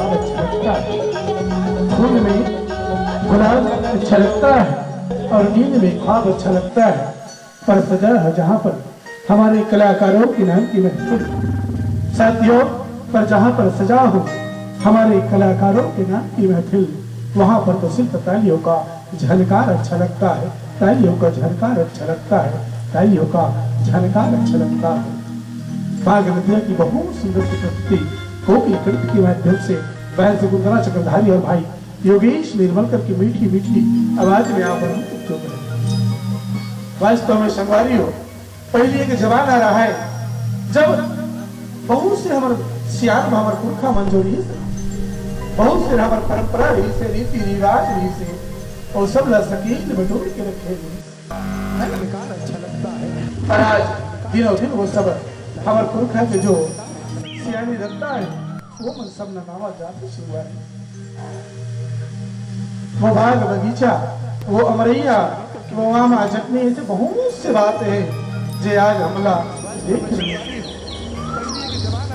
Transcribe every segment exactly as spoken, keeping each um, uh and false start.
अच्छा लगता है। धुन में गुलाब अच्छा लगता है और नींद में ख्वाब अच्छा लगता है, पर सजा है जहाँ पर हमारे कलाकारों के नाम की महफिल। साथियों, पर जहाँ पर सजा हो हमारे कलाकारों के नाम की महफिल, वहाँ पर तो सिर्फ तालियों का झनकार अच्छा लगता है, तालियों का झनकार अच्छा लगता है, तालियों का झनकार अच्छा लगता है। बाघ नदिया की बहुत सुंदर सी प्रस्तुति कोकिल कंठ के माध्यम से बहन शकुंतला चक्रधारी और भाई योगेश निर्मलकर की मीठी मीठी आवाज में आप लोग चुप रहे। वास्तव में संगवारी हो, पहिली एक जमाना रहा है, जब बहुत से हमर सियान, हमर पुरखा मन जो रहिस, बहुत से हमर परंपरा रहिस हे, रीति रिवाज रहिस हे, अउ सब ला सकेल बटोर के रखे रहिस। पर आज दिनों दिन वो सब हमर पुरखा के जो सियानी रत्ता हे, वो मन सब नंदावत जात हे संगवारी। वो बाग बगीचा, वो अमरैया, वो आम आ चटनी, ऐसे बहुत से बात हे जे आज हमला देख रहे हैं।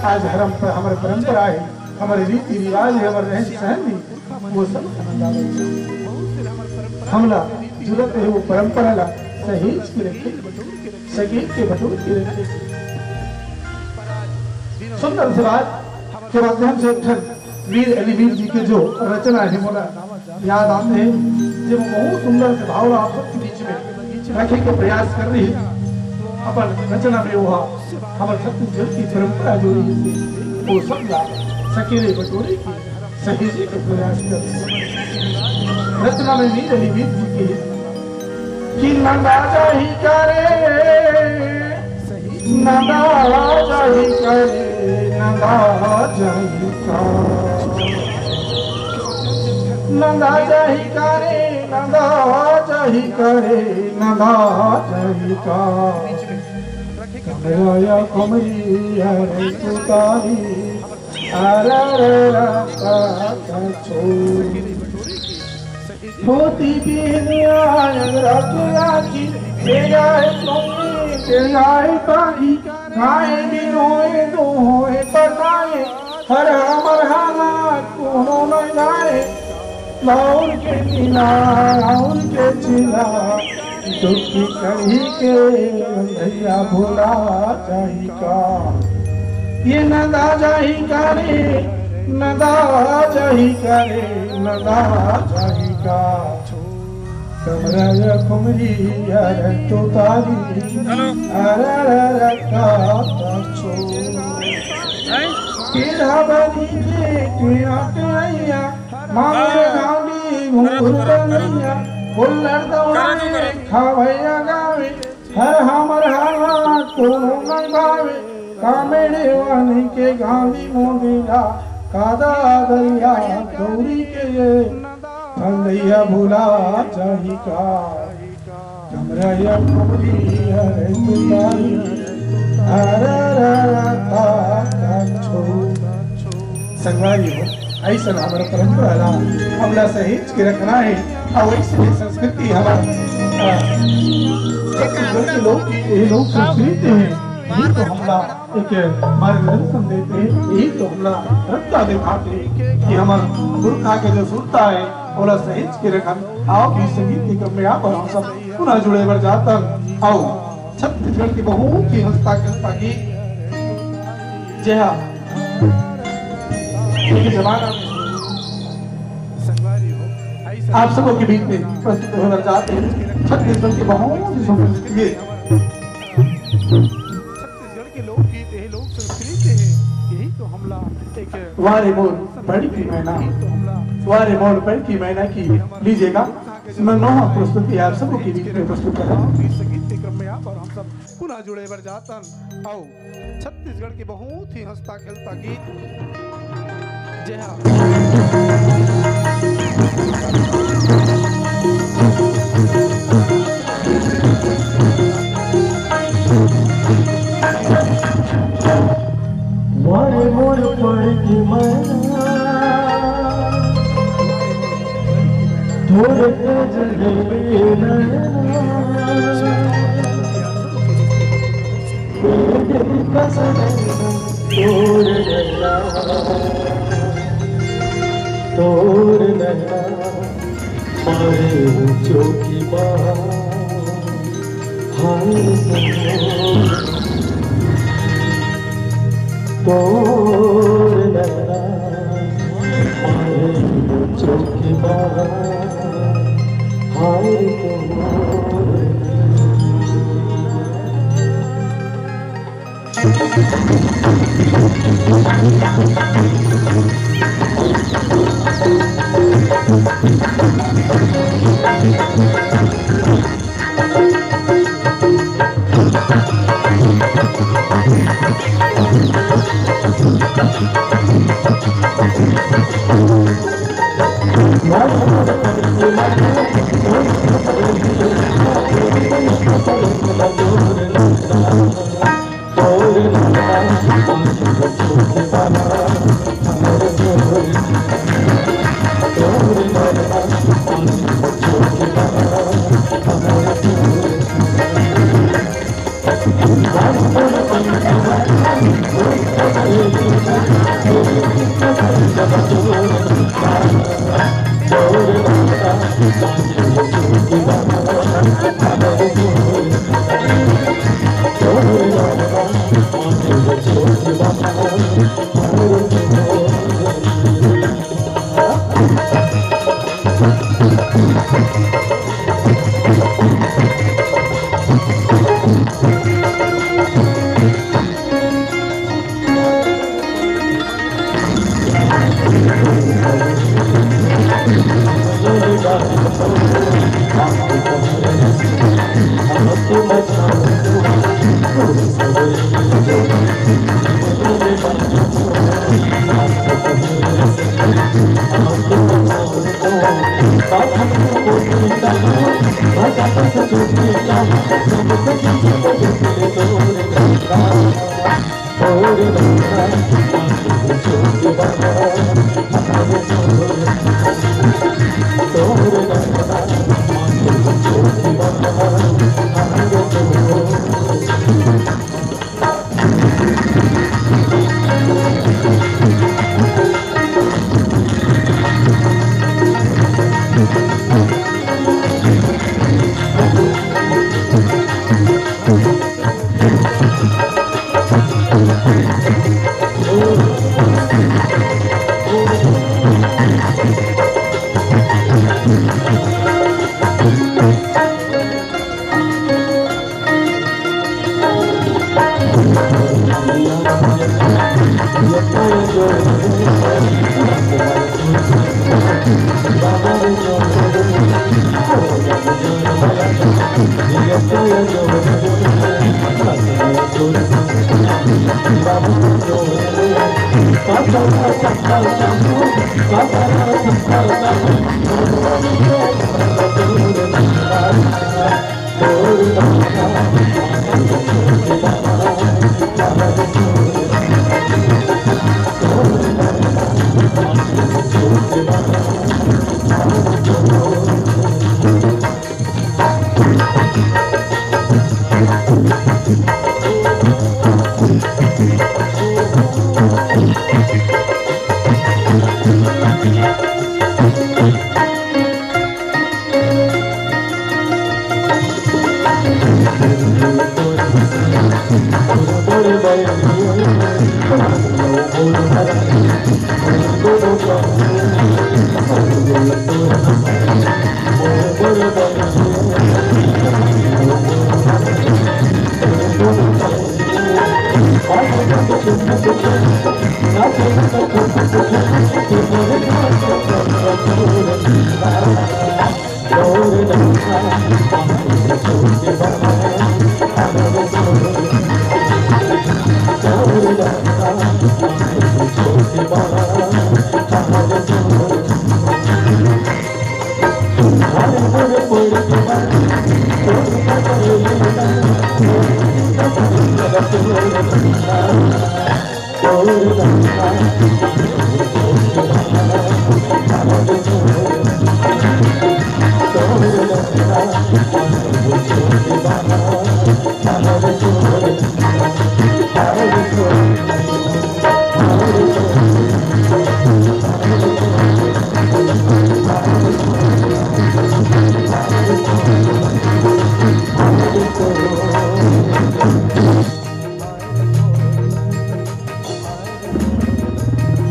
आज हरम पर हमर परंपरा हे, हमर रीति रिवाज हे, हमर रहन सहन हे, वो सब नंदावत जात हे। हमला जुरत हे वो परंपरा ला सहेज के रखे, सकेल के बटोर के रखे। सुंदर से बात के माध्यम से एक ठन वीर अली वीर जी के जो रचना हे मोला याद आते हे, जे वो बहुत सुंदर से भाव ला आप सबके बीच में रखे के प्रयास कर रही हे। अपन रचना में वो हमर छत्तीसगढ़ की परंपरा जो रहिस हे, वो सब ला सकेले बटोरे के सहेजे के प्रयास कर। रचना में वीर अली वीर जी के कि नंदा जाही का रे, नंदा जाही का रे, नंदा जाही का। नंदा जाही का रे, नंदा जाही का रे, नंदा जाही का। कमरा या कमरी हर तुतारी। अरे रे रे, का, का छो। होती बिहनिया अंगरा के आखी, तेरा है सोनी, तेरा है पानी, गाय भी रोए, दो होए पकाए, हर हमर हालात कोनो न जाए। लाउर के नीला, लाउर के चीला, दुखी कढ़ी के भैया भुला जाही का। ये नंदा जाही का रे, नंदा जाही का रे, नंदा जाही का। कमरा या खुमरी यार तो तारी। हेलो। अरे रे रे का पाछो। हैं? पीढ़ा बनी के पीढ़ा के अइया। मांगरे गांडी घुंघरू बनैया, हुल्लड़ दौड़ावे, खावैया गावे, हर हमर हालात कोनो न भावे। कामेड़े वाली के गांधी मोदीला, कादा दरिया गौरी के ये फंदैया भुला जाही का। कमरा या कमरी हरे तुतारी, हरा रा रा ता ता छो। संगवारी हो, अइसन हमर परंपरा ला हमला सहेज के रखना हे। अउ अइसने संस्कृति हमर, अ, छत्तीसगढ़ के लोक, ये लोक संस्कृति हे, ये तो हमला एक मार्गदर्शन देथे, ये तो हमला रस्ता दिखाथे कि हमर पुरखा के जो सुरता हे, ओला सहेज के रखन। आओ, गीत संगीत के क्रम में आप और हम सब पुनः जुड़े बर जातन। आओ, छत्तीसगढ़ के बहुत ही हंसता खेलता गीत, जे हा एक जमाना में आप सबों के बीच में प्रस्तुत होने बर जात हे छत्तीसगढ़ के बहुत ही सुप्रसिद्ध गीत। छत्तीसगढ़ के लोकगीत, यही लोक संस्कृति है, यही तो हमला एक वाह रे मोर बड़की मैना, वाह रे मोर बड़की मैना की। लीजिएगा, मनमोहक प्रस्तुति आप सबों के बीच में प्रस्तुत कर रहा हूँ। गीत संगीत के क्रम में आप और हम सब पुनः जुड़े बर जातन। आओ, छत्तीसगढ़ के बहुत ही हंसता खेलता गीत, जे हा मोरे मोर पड़ के मैना, तोर तेज नैना, तोर नैना, तोर नैना, तोर नैना, मारे ऊंचो की बात। हाय रे तोर, तोर नैना, मारे चोखी बात। हाय रे तोर नैना।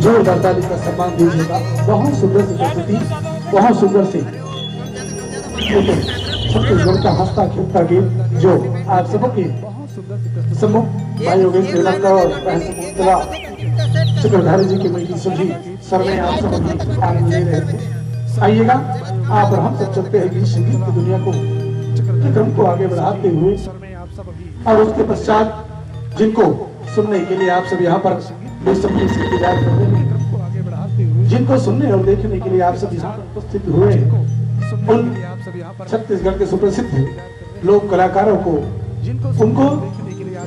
जोरदार ताली का सम्मान दीजिएगा। बहुत सुंदर सी प्रस्तुति, बहुत सुंदर सी छत्तीसगढ़ का हंसता खेलता गीत जो आप सबों के सम्मुख भाई योगेश देवंदर और बहन शकुंतला चक्रधारी जी की मीठी सुधी स्वर में आप सब अभी आनंद ले रहे थे। आइएगा, आप और हम सब चलते हैं गीत संगीत की दुनिया को, के क्रम को आगे बढ़ाते हुए, और उसके पश्चात जिनको सुनने के लिए आप सब यहाँ पर बेसब्री से इंतजार कर रहे हैं, जिनको सुनने और देखने के लिए आप सब यहाँ पर उपस्थित हुए हैं, उन छत्तीसगढ़ के सुप्रसिद्ध लोक कलाकारों को, उनको,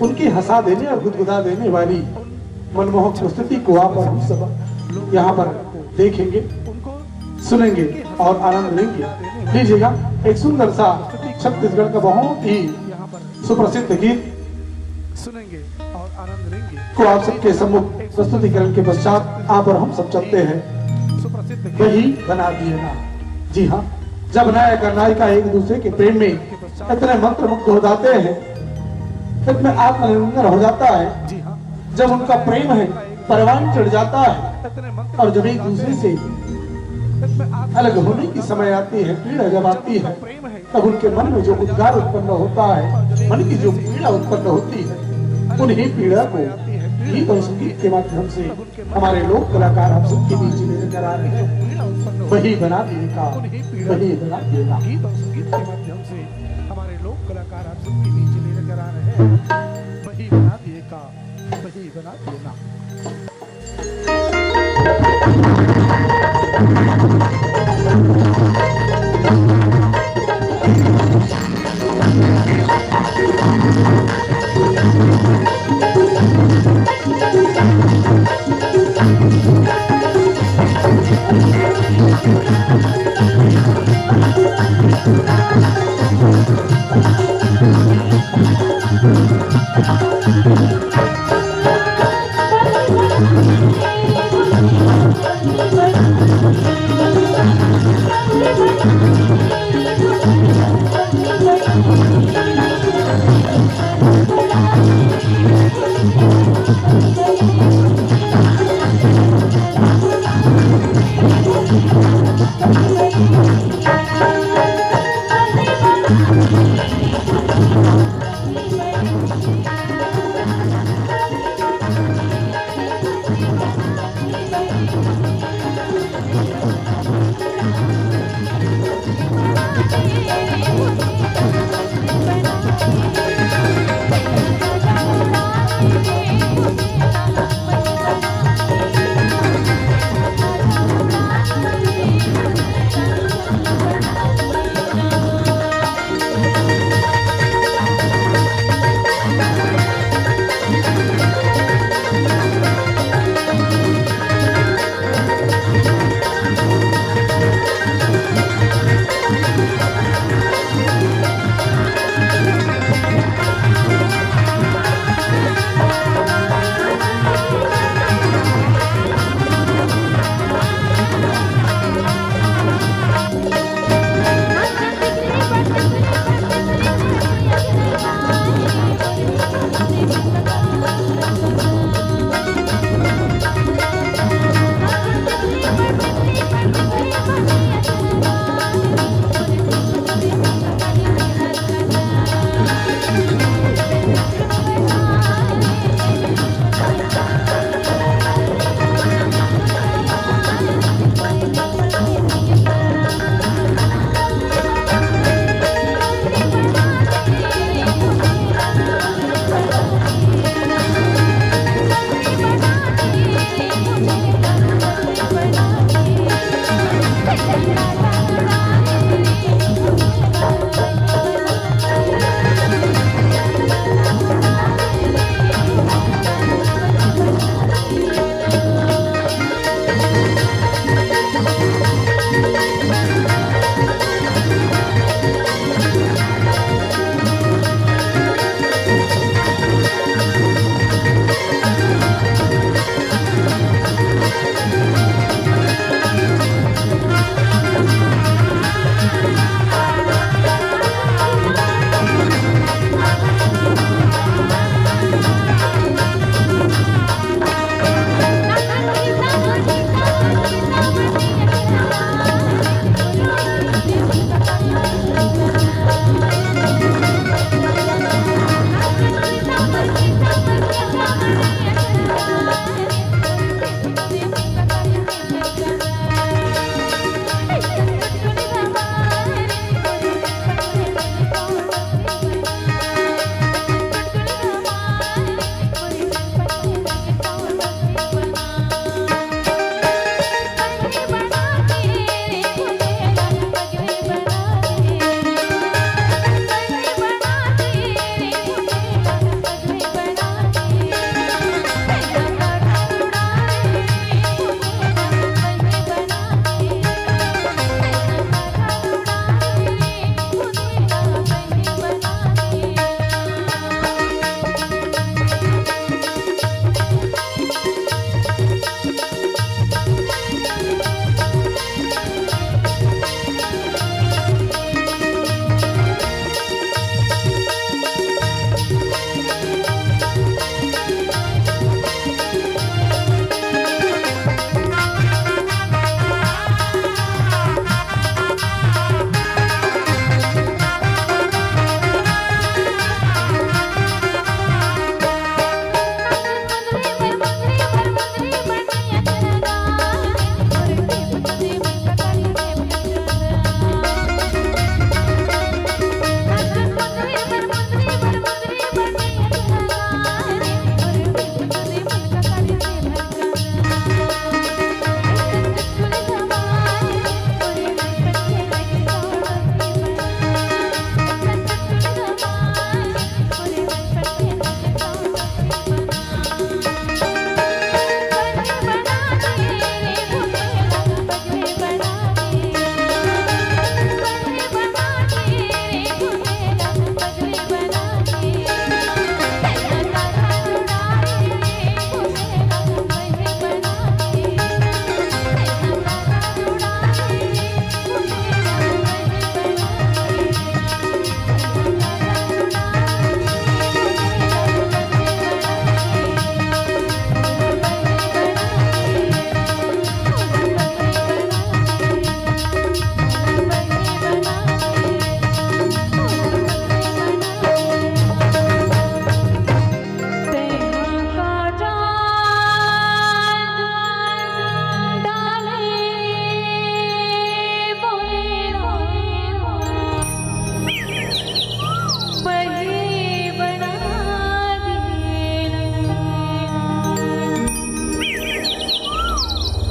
उनकी हंसा देने और गुदगुदा देने वाली मनमोहक प्रस्तुति को आप और हम सब यहाँ पर देखेंगे, सुनेंगे और आनंद लेंगे। लीजिएगा, एक सुंदर सा छत्तीसगढ़ का बहुत ही सुप्रसिद्ध गीत को आप सबके सम्मुख प्रस्तुतिकरण के पश्चात आप और हम सब चलते हैं वही बना दिए ना। जी हाँ, जब नायक और नायिका एक दूसरे के प्रेम में इतने मंत्रमुग्ध हो जाते हैं, इतने आत्मनिर्भर हो जाता है, जब उनका प्रेम है परवान चढ़ जाता है, और जब एक दूसरे से अलग होने की समय आती है, पीड़ा जब आती है, तब उनके मन में जो उद्गार उत्पन्न होता है, मन की जो पीड़ा उत्पन्न होती है, उन्हीं पीड़ा को गीत और संगीत के माध्यम से हमारे लोक कलाकार आप सबके बीच में लेकर आ रहे हैं। वही बना दिए का, वही बना दिए का। गीत और संगीत के माध्यम से हमारे लोक कलाकार आप सबके बीच में लेकर आ रहे हैं। वही बना दिए का, वही बना दिए ना।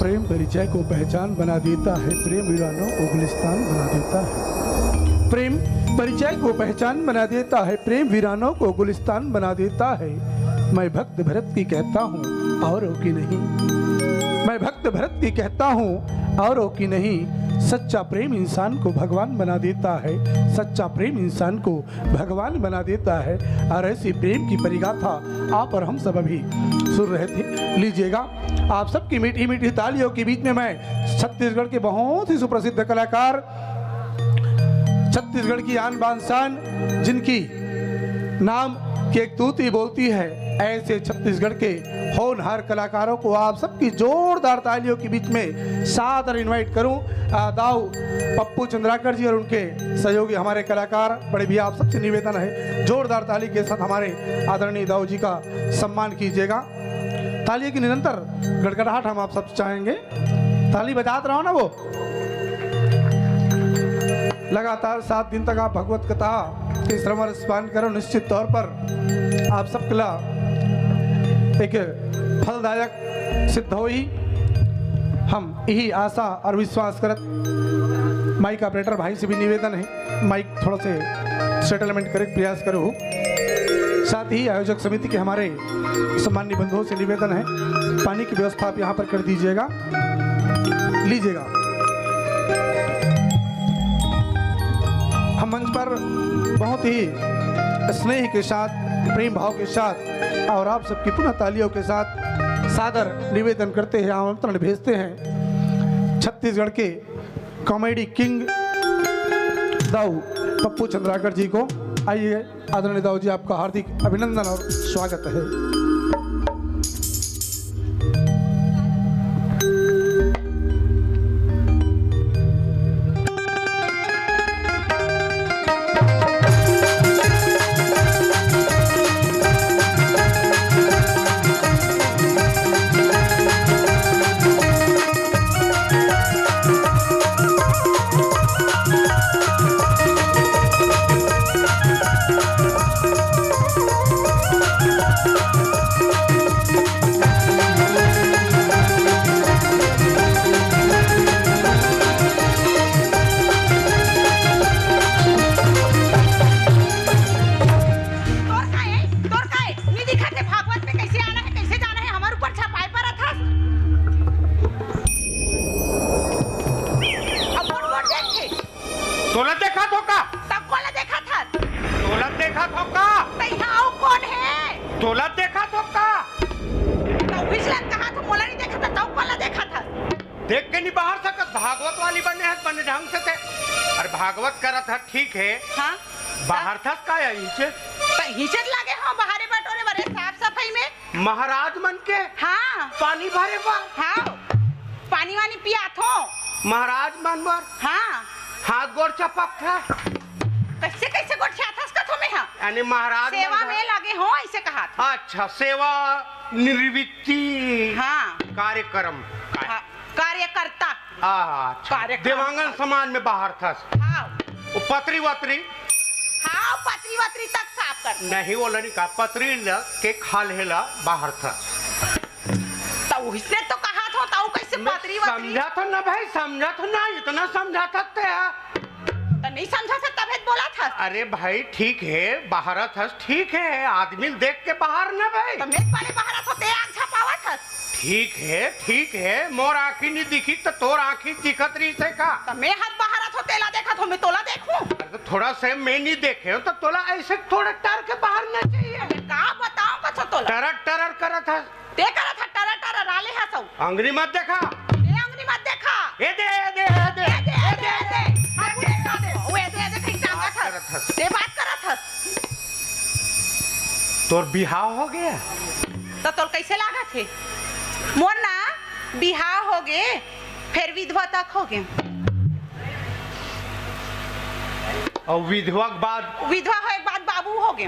प्रेम परिचय को पहचान बना देता है, प्रेम वीरानों को गुलिस्तान बना देता है। प्रेम परिचय को पहचान बना देता है, प्रेम वीरानों को गुलिस्तान बना देता है। मैं भक्त भरत की कहता हूँ, औरों की नहीं। मैं भक्त भरत की कहता हूँ, औरों की नहीं। सच्चा प्रेम इंसान को भगवान बना देता है, सच्चा प्रेम इंसान को भगवान बना देता है। और ऐसी प्रेम की परिगाथा आप और हम सब अभी सुन रहे थे। लीजिएगा, आप सबकी मीठी मीठी तालियों के बीच में मैं छत्तीसगढ़ के बहुत ही सुप्रसिद्ध कलाकार, छत्तीसगढ़ की आन बान शान, जिनकी नाम की एक तूती बोलती है, ऐसे छत्तीसगढ़ के होनहार कलाकारों को आप सबकी जोरदार तालियों के बीच में सादर इनवाइट करूं। आ, दाऊ पप्पू चंद्राकर जी और उनके सहयोगी हमारे कलाकार, बड़े भैया, आप सबसे निवेदन है, जोरदार ताली के साथ हमारे आदरणीय दाऊ जी का सम्मान कीजिएगा। तालियों की निरंतर गड़गड़ाहट हम आप सब चाहेंगे। ताली बजात रहो ना वो। लगातार सात दिन तक आप भगवत कथा के श्रवण स्मरण करो, निश्चित तौर पर आप सबके ला एक फलदायक सिद्ध होई। हम यही आशा और विश्वास करत माइक ऑपरेटर भाई से भी निवेदन है, माइक थोड़ा से सेटलमेंट करे के प्रयास करो। साथ ही आयोजक समिति के हमारे सम्मान्य बंधुओं से निवेदन है, पानी की व्यवस्था आप यहाँ पर कर दीजिएगा, लीजिएगा। हम मंच पर बहुत ही स्नेह के साथ, प्रेम भाव के साथ और आप सबकी पुनः तालियों के साथ सादर निवेदन करते हैं, आमंत्रण भेजते हैं छत्तीसगढ़ के कॉमेडी किंग दाऊ पप्पू चंद्राकर जी को। आइए आदरणीय दाऊ जी, आपका हार्दिक अभिनंदन और स्वागत है। तोर का है? तोर का है? नहीं दिखा थे भागवत में कैसे आना है, कैसे जाना है, हमारे ऊपर छपाई पर था। अब बोल बोल देख थे। तोला देखा थो का? तब कोला देखा था। तोला देखा थो का? तै यहाँ आओ कौन है? तोला देखा थो का? तो पिछला कहा तो मोला नहीं देखा था, तब कोला देखा था। देख के नहीं बाहर सकत, भागवत वाली बने है, बने ढंग से थे। अरे भागवत करत है, ठीक है। हाँ। बाहर था का या नीचे? तो हिचत लगे हो बाहरे बटोरे बरे साफ सफाई में। महाराज मन के हाँ। पानी भरे बर। हाँ। पानी वानी पियाथो। महाराज मन बर। हाँ। हाथ गोड़ चपक था। कैसे, कैसे गोड़ छाथस कथो में हाँ? यानी महाराज सेवा मन में लगे हो, ऐसे कहा था। अच्छा, सेवा निवृत्ति हाँ। कार्यक्रम। हाँ, कार्यकर्ता। अच्छा। कार्यक्रम। देवांगन समाज में बाहर था। हाँ। वो पतरी वतरी? हाँ, पतरी वतरी तक साफ कर। नहीं, वो लड़का पतरी ल के खा लेला बाहर था। तो उसने तो कहा था, तो कैसे मैं पतरी वतरी? समझा तो ना भाई, समझा तो ना, इतना समझा सकते हैं। तो नहीं समझा था, तबे तो बोला था। अरे भाई, ठीक है, बाहर था, ठीक है, आदमी देख के बाहर ना भाई। तो मैं पहले बाहर था, ते आग छपावा था। ठीक है, ठीक है, मोर आँखी नहीं दिखी तो तोर आँखी दिखत रही से का? तो मैं हाथ बाहर आथो, तेला देखा थो, मैं तोला देखूं? अरे तो थोड़ा से मैं नहीं देखे हो तो तोला ऐसे थोड़ा टर के बाहर ना चाहिए। अरे का बताऊं कथो तोला? टरर टरर करत है। ते करत है टरर टरर, आले हा सौ। अंगरी मत देखा। ते अंगरी मत देखा। ए दे, ए दे, ए दे। ए दे, ए दे, ए दे। अब देखा दे। वो ए दे, ए दे, कहीं टांगा था। करत हस। ते बात करत हस। तोर बिहाव हो गया? तो तोर कैसे लागत हे? मोर ना बिहाव हो गे, फिर विधवा तक हो गे। और विधवा के बाद? विधवा होए के बाद बाबू हो गे।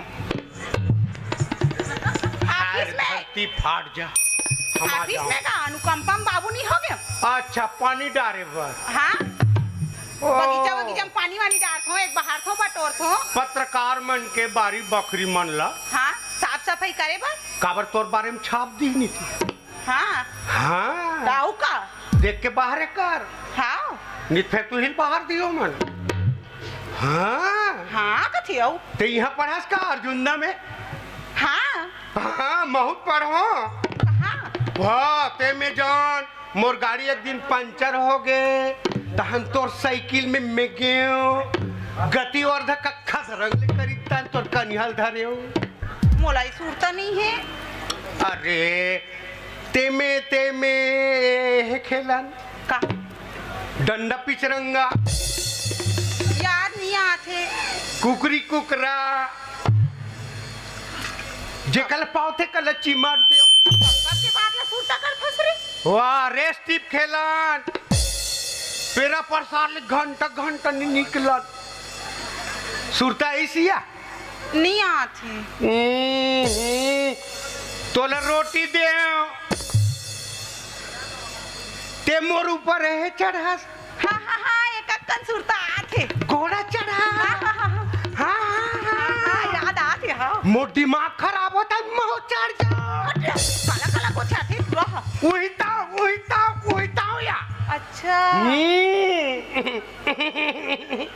ऑफिस में। धरती फाट जा। हम आ ऑफिस जाओ। में का अनुकंपा में बाबू नहीं हो गे? अच्छा, पानी डारे बर। हाँ। ओ। बगीचा, बगीचा में पानी वानी डारथो, एक बहारथो, बटोरथो। पत्रकार मन के बारी बखरी मन ला। हाँ, साफ सफाई करे बर। काबर तोर बारे में छाप दी नहीं थी। हाँ। हाँ। ताऊ का? देख के बाहर कर। हाँ। नित फेर तू ही बाहर दियो मन। हाँ। हाँ, कथी हो? ते यहाँ पढ़ास का अर्जुंदा में? हाँ। हाँ, बहुत पढ़ो। कहाँ? वाह, ते में जान, मोर गाड़ी एक दिन पंचर हो गे, तहन तोर साइकिल में मैं गेंव, गति वर्ध कखा धरंग ले करी तहन तोर कनिहल धरेव। मोला ई सुरता नहीं है। अरे, तेमे, तेमे, हे खेलन। का? डंडा पिचरंगा। याद नहीं आथे। कुकरी कुकरा। जेकर पावथे कला चिमाट देव। कब के बात ला सुरता कर फसरे? वाह, रेस टिप खेलन। पेरा परसार ले घंटा, घंटा नहीं निकलन। सुरता ऐसी या? नहीं आथे। हम्म, हम्म। तोला रोटी देव। ते मोर ऊपर हे चढ़ास। हाँ, हाँ, हाँ, एक अक्कन सुरता आथे। घोड़ा चढ़ा। हाँ, हाँ, हाँ, हाँ। हाँ, हाँ, हाँ, याद आथे, हाँ। मोर दिमाग खराब होता, महूँ चढ़ जा। अरे, काला, काला गोठियाथे पूरा। उहिता, उहिता, उहिता या। अच्छा। हम्म।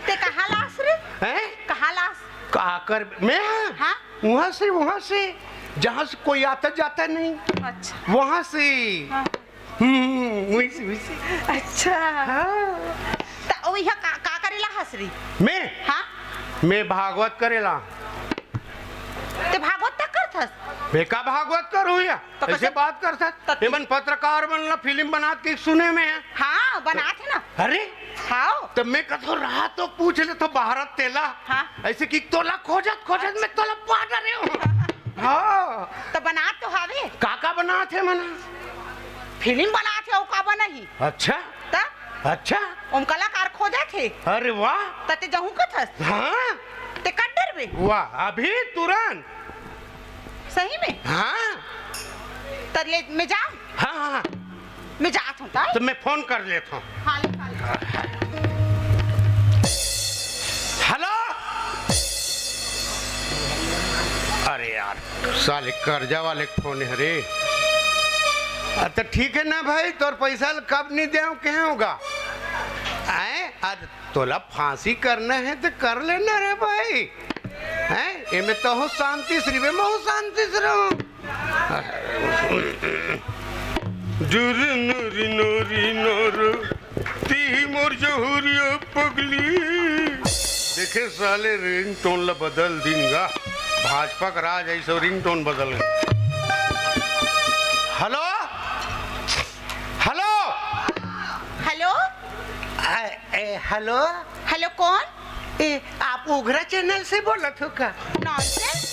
ते कहाँ लास रे? हैं? कहाँ लास? का कर मैं? हाँ? वहाँ से, वहाँ से, जहाँ से कोई आता जाता नहीं। अच्छा। वहाँ से। हाँ। हम्म, वही से, वही से। अच्छा। हाँ। त ओ इहाँ का, का करेला हस रे? मैं? हाँ? मैं भागवत करेला। ते भागवत तक करथस? मैं का भागवत करूँ या? तो ऐसे कैसे? बात करथस? त एमन पत्रकार मन ला फिल्म बनात के सुने में है। हाँ, बनात हे ना। अरे? हाँ। त मैं कथो रहा तो पूछ ले तो भारत तेला। हाँ। ऐसे कि तोला खोजत, खोजत मैं तोला पा डरे हूँ। हाँ। त बनात तो हावे। का का बनात हे मना? फिल्म बनात हे, अउ का बनही? अच्छा। त? अच्छा। ओम कलाकार खोजत हे। अरे वाह। त ते जहूँ कथस? हाँ। ते कर डरबे? वाह, अभी तुरंत। सही में? हाँ। त ले, मैं जाऊँ? हाँ, हाँ, हाँ। मैं जात हूँ, ताई। त मैं फोन कर लेत हूँ। हाँ, ले, हाँ, ले। हेलो। अरे यार, साले कर्जा वाले के फोन हे रे। अ, त ठीक हे ना भाई, तोर पैसा ल कब नहीं देव, कहे होगा? आए, आज तोला फांसी करना हे त कर लेना रे भाई। हैं? एमे तहूँ शांति से रहिबे, महूँ शांति से रहूँ। जुर नूरी नूरी नूर, तिही मोर जहुरिया पगली। देखे साले रिंगटोन ला बदल दिन गा। भाजपा का राज ऐसे रिंगटोन बदल गे। हेलो? हेलो? हेलो? ए, ए, हेलो? हेलो, कौन? ए, आप उघरा चैनल से बोलत हो का? नॉनसेंस।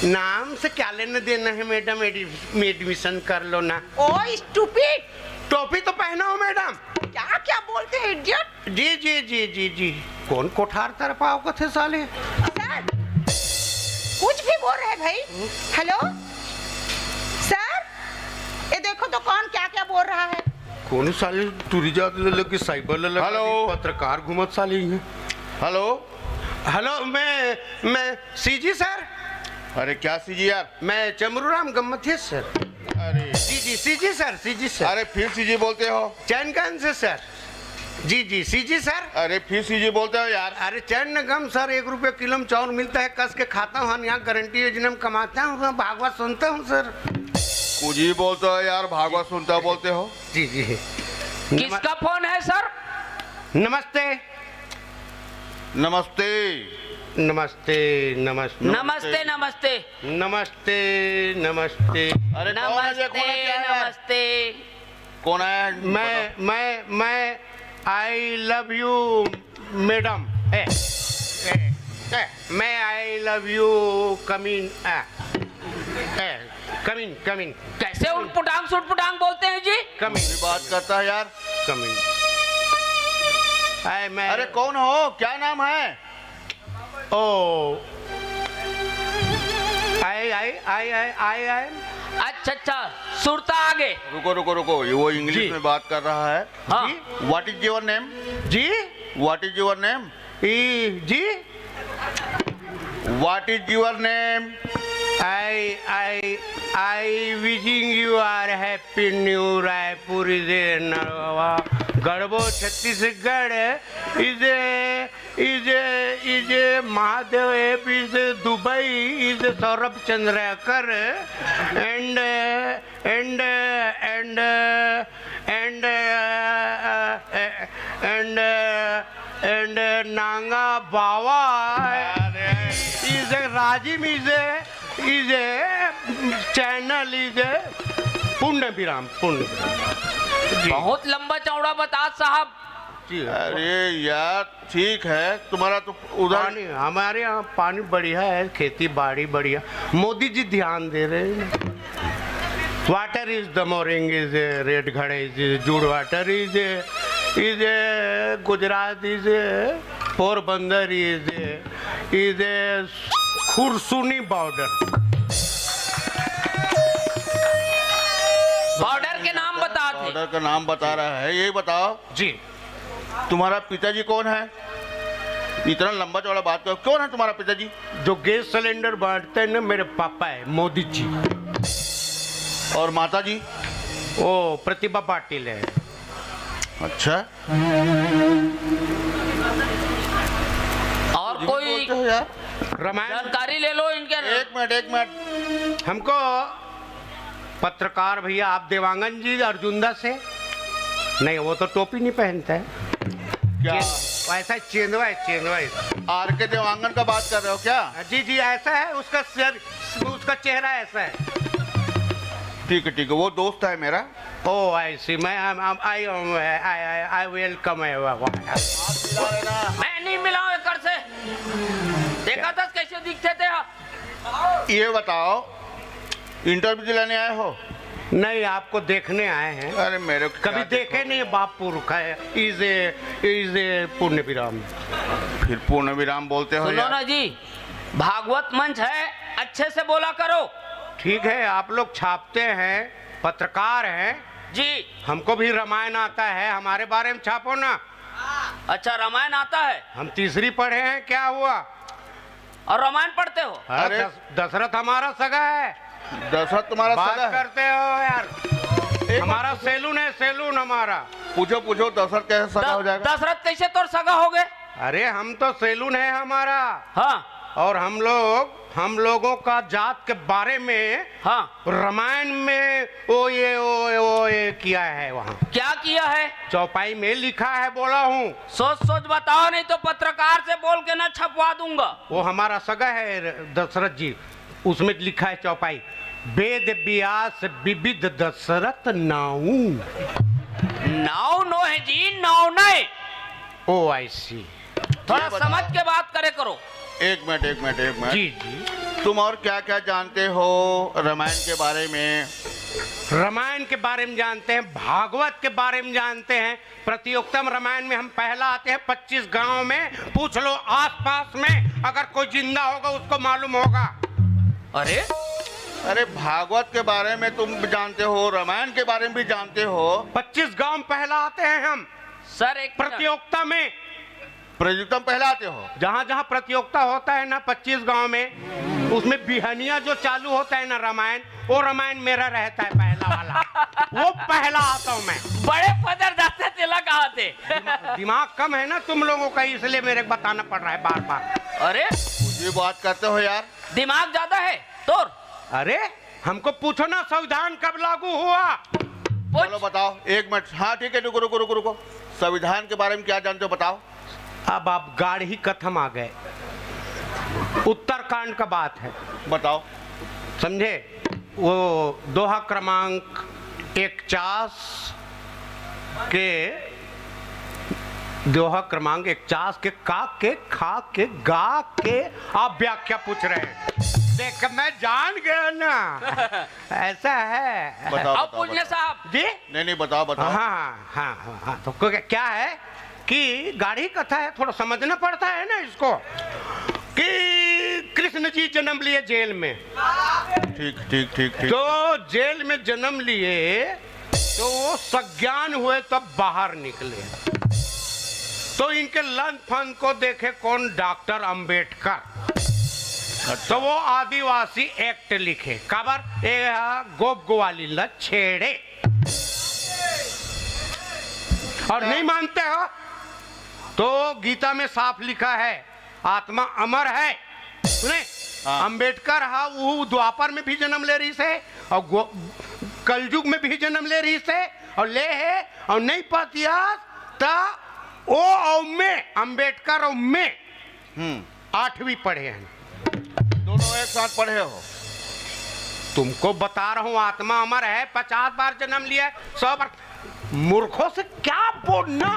नाम से क्या लेना देना है मैडम, एडि-, एडमिशन कर लो ना। ओ स्टूपिड। टोपी तो पहना हो मैडम। क्या, क्या बोलते हैं इडियट? जी, जी, जी, जी, जी। कौन कोठार तरफ आओ कथे साले? सर, कुछ भी बोल रहे हैं भाई। हेलो? सर, ये देखो तो कौन क्या क्या बोल रहा है। कौन साले टूरी जात ले लगे साइबर ले लगे हेलो। पत्रकार घूमत साले ही हैं। हेलो। हेलो, मैं, मैं सीजी सर। अरे क्या सीजी यार? मैं चमरू राम गम्मथिया सर। अरे। जी, जी, सीजी सर, सीजी सर। अरे फिर सीजी बोलते हो? चैनगंज से सर। जी, जी, सीजी सर। अरे फिर सीजी बोलते हो यार। अरे चैन गम सर, एक रुपये किलो में चाउर मिलता है, कस के खाता हूँ, यहाँ गारंटी योजना में कमाता हूँ, मैं भागवत सुनता हूँ सर। कुछ ही बोलते हो यार, भागवत सुनता बोलते हो। जी, जी। किसका फोन है सर? नमस्ते। नमस्ते। नमस्ते, नमस्ते। नमस्ते, नमस्ते। नमस्ते, नमस्ते। अरे कौन है ये, कौन है, क्या है? नमस्ते। कौन आया है? मैं, बताओ। मैं, मैं, I love you, madam। ए, ए, ए, मैं I love you, come in, A, A, come in, come in। कैसे उटपुटांग सुटपुटांग बोलते हैं जी? Come in। पूरी बात करता है यार। Come in। ए, मैं अरे कौन हो, क्या नाम है? ओ, I, I, I, I, I, I। अच्छा, अच्छा, सुरता आ गे। रुको, रुको, रुको, ये वो इंग्लिश जी। में बात कर रहा है। हाँ। जी? What is your name? Ji? What is your name? E, ji? What is your name? I, I, I wishing you are happy new Raipur is a नवा गढ़बो Chhattisgarh is a, is a, is a Mahadev app is a Dubai is a Saurabh Chandrakar and, and, and, and, and नांगा बावा is a Rajim is a is a channel is a पूर्ण विराम, पूर्ण विराम। जी। बहुत लंबा चौड़ा बता साहब। जी। अरे यार, ठीक है, तुम्हारा तो उधर पानी, हमारे यहाँ पानी बढ़िया है, खेती बाड़ी बढ़िया। मोदी जी ध्यान दे रहे हैं। Water is the Morang is a Red Ghada is a Jud water is a is a Gujarat is a Porbandar is a is a Khursuni border. Border के नाम बता थे। बॉर्डर का नाम बता रहा है, ये बताओ जी। तुम्हारा पिताजी कौन है? इतना लंबा चौड़ा बात करो, कौन है तुम्हारा पिताजी? जो गैस सिलेंडर बांटते हैं ना, मेरे पापा है, मोदी जी। और माता जी? वो प्रतिभा पाटिल है। अच्छा। और कुछ भी कोई बोलते हो यार? रामायण जानकारी ले लो इनके। एक मिनट, एक मिनट। हमको पत्रकार भैया, आप देवांगन जी अर्जुंदा से? नहीं, वो तो टोपी नहीं पहनता है। क्या? चें-, वैसा चेंदवा है, चेंदवा है। आर के देवांगन का बात कर रहे हो क्या? जी, जी, ऐसा है उसका सर, उसका चेहरा ऐसा है। ठीक है, ठीक है, वो दोस्त है मेरा। Oh, I see. मैं, I'm, I'm, I, um, I, I, I welcome everyone। मैं नहीं मिलाऊं एकर से। देखा था कैसे दिखते थे आप? ये बताओ, इंटरव्यू दिलाने आए हो? नहीं, आपको देखने आए हैं। अरे मेरे को कभी क्या देखे देखोगे नहीं यार? बाप पुरखा है, is a, is a पूर्ण विराम। फिर पूर्ण विराम बोलते हो सुनो यार। ना जी, भागवत मंच है, अच्छे से बोला करो। ठीक है, आप लोग छापते हैं, पत्रकार हैं। जी। हमको भी रामायण आता है, हमारे बारे में छापो ना। अच्छा, रामायण आता है? हम तीसरी पढ़े हैं, क्या हुआ? और रामायण पढ़ते हो? हाँ, अरे। दस-, दशरथ हमारा सगा है। दशरथ तुम्हारा बात सगा है? करते हो यार। एक बात हमारा पूछो। सैलून है, सैलून हमारा। पूछो, पूछो, दशरथ कैसे सगा द-, हो जाएगा? दशरथ कैसे तोर सगा हो गए? अरे, हम तो सैलून है हमारा। हाँ। और हम लोग, हम लोगों का जात के बारे में हाँ। रामायण में वो ये, वो, वो ये किया है वहाँ। क्या किया है? चौपाई में लिखा है, बोला हूँ। सोच सोच बताओ, नहीं तो पत्रकार से बोल के ना छपवा दूंगा। वो हमारा सगा है दशरथ जी, उसमें लिखा है चौपाई, वेद व्यास विविध दशरथ नाऊ। नाऊ नो है जी, नाऊ नहीं। Oh, I see। थोड़ा ये बताओ। समझ के बात करे करो। एक मिनट, एक मिनट, एक मिनट। जी, जी। तुम और क्या-क्या जानते हो रामायण के बारे में? रामायण के बारे में जानते हैं, भागवत के बारे में जानते हैं। प्रतियोगिता में रामायण में हम पहला आते हैं, पच्चीस गांव में। पूछ लो आसपास में, अगर कोई जिंदा होगा उसको मालूम होगा। अरे, अरे, भागवत के बारे में तुम जानते हो, रामायण के बारे में भी जानते हो। पच्चीस गांव पहला आते हैं हम सर, एक मिनट। प्रतियोगिता में। प्रतियोगिता में पहला आते हो? जहाँ जहाँ प्रतियोगिता होता है ना पच्चीस गांव में, उसमें बिहनिया जो चालू होता है ना रामायण, वो रामायण मेरा रहता है पहला वाला। वो पहला आता हूँ मैं। बड़े पदर दादा तेला कहा थे। दिमाग, दिमाग कम है ना तुम लोगों का, इसलिए मेरे को बताना पड़ रहा है बार बार। अरे, कुछ भी बात करते हो यार। दिमाग ज्यादा है तोर। अरे, हमको पूछो ना, संविधान कब लागू हुआ? पूछ। चलो बताओ, एक मिनट। हाँ, ठीक है, रुको, रुको, रुको, रुको। संविधान के बारे में क्या जानते हो, बताओ। अब आप गाढ़ी कथम आ गए। उत्तरकांड का बात है। बताओ। समझे? वो दोहा क्रमांक इकचास के, दोहा क्रमांक इकचास के का के खा के गा के आप व्याख्या पूछ रहे हैं। देख, मैं जान गया ना। ऐसा है। बताओ, अब बताओ, पूछ ले बताओ। साहब। जी? नहीं, नहीं, बताओ, बताओ। हाँ, हाँ, हाँ, हाँ, हाँ। तो को-, क्या है कि गाढ़ी कथा है, थोड़ा समझना पड़ता है ना इसको, कि कृष्ण जी जन्म लिए जेल में। ठीक, ठीक, ठीक, ठीक। तो जेल में जन्म लिए, तो वो सज्ञान हुए तब बाहर निकले। तो इनके लंद फंद को देखे कौन? डॉक्टर अंबेडकर। तो वो आदिवासी एक्ट लिखे, काबर ये गोप ग्वालिन ला छेड़े। और नहीं मानते हो तो गीता में साफ लिखा है, आत्मा अमर है। सुने? हाँ। अंबेडकर हा वो द्वापर में भी जन्म ले रहिस हे और गो- कलयुग में भी जन्म ले रहिस हे और ले हे और नहीं पतियास त ओ और मैं, अंबेडकर और मैं हम्म। आठवीं पढ़े हैं। दोनों एक साथ पढ़े हो? तुमको बता रहा हूँ, आत्मा अमर है, पचास बार जन्म लिया है, सौ बार। मूर्खों से क्या बोलना।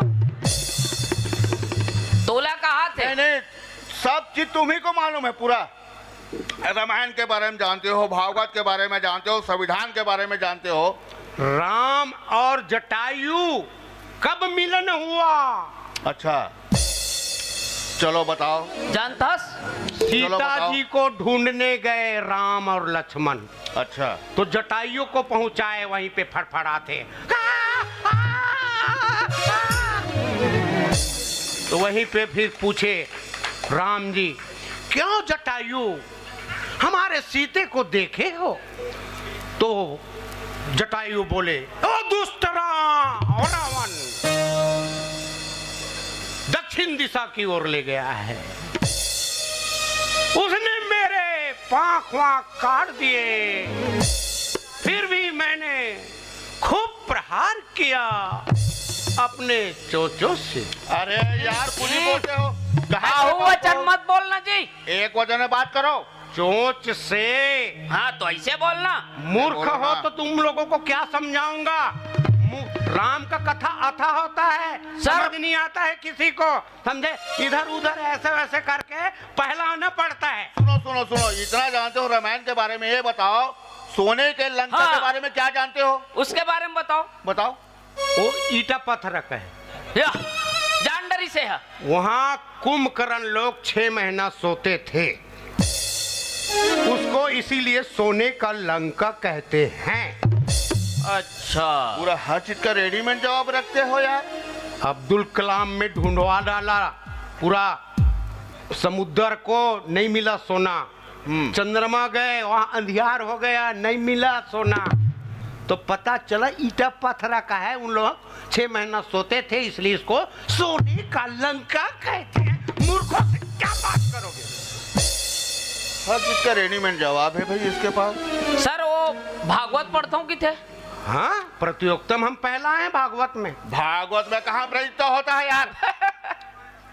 तोला कहा थे? नहीं नहीं, सब चीज तुम्ही को मालूम है पूरा। रामायण के बारे में जानते हो, भागवत के बारे में जानते हो, संविधान के बारे में जानते हो। राम और जटायु कब मिलन हुआ? अच्छा, चलो बताओ। जानथस? चलो सीता बताओ। जी को ढूंढने गए राम और लक्ष्मण, अच्छा, तो जटायु को पहुंचाए, वहीं पे फड़फड़ाते। तो वहीं पे फिर पूछे राम जी, क्यों जटायु, हमारे सीते को देखे हो? तो जटायु बोले, ओ दुष्ट राम, ओ रावण, दक्षिण दिशा की ओर ले गया है, उसने मेरे पांख वांख काट दिए, फिर भी मैंने खूब प्रहार किया अपने चोंचों से। अरे यार, कुछ भी बोलते हो। कहाँ बहुवचन मत बोलना जी। एक वचन में बात करो। चोंच से। हाँ, तो ऐसे बोलना। मूर्ख बोलो हो ना। तो तुम लोगों को क्या समझाऊंगा? मु- राम का कथा अथा होता है, सर। समझ नहीं आता है किसी को, समझे? इधर उधर ऐसे वैसे करके पहलाना पड़ता है। सुनो सुनो सुनो, इतना जानते हो रामायण के बारे में, ये बताओ, सोने के लंका हाँ। के बारे में क्या जानते हो? उसके बारे में बताओ। बताओ। वो ईटा पत्थर का है। या, जान डरी से है। वहाँ कुंभकर्ण लोग छह महीना सोते थे, उसको इसीलिए सोने का लंका कहते हैं। अच्छा। पूरा हर चीज का रेडीमेड जवाब रखते हो यार। अब्दुल कलाम में ढूंढवा डाला पूरा समुद्र को, नहीं मिला सोना। हम्म। चंद्रमा गए, वहाँ अंधियार हो गया, नहीं मिला सोना। तो पता चला ईटा पत्थरा का है। उन लोग छह महीना सोते थे, इसलिए इसको सोने का लंका कहते हैं। मूर्खों से क्या बात करोगे? हर चीज का रेडीमेड जवाब है भाई इसके पास। सर, वो भागवत पढ़ता हूँ कि थे? हाँ, प्रतियोगिता में हम पहला हैं भागवत में। भागवत में कहाँ प्रतियोगिता होता है यार?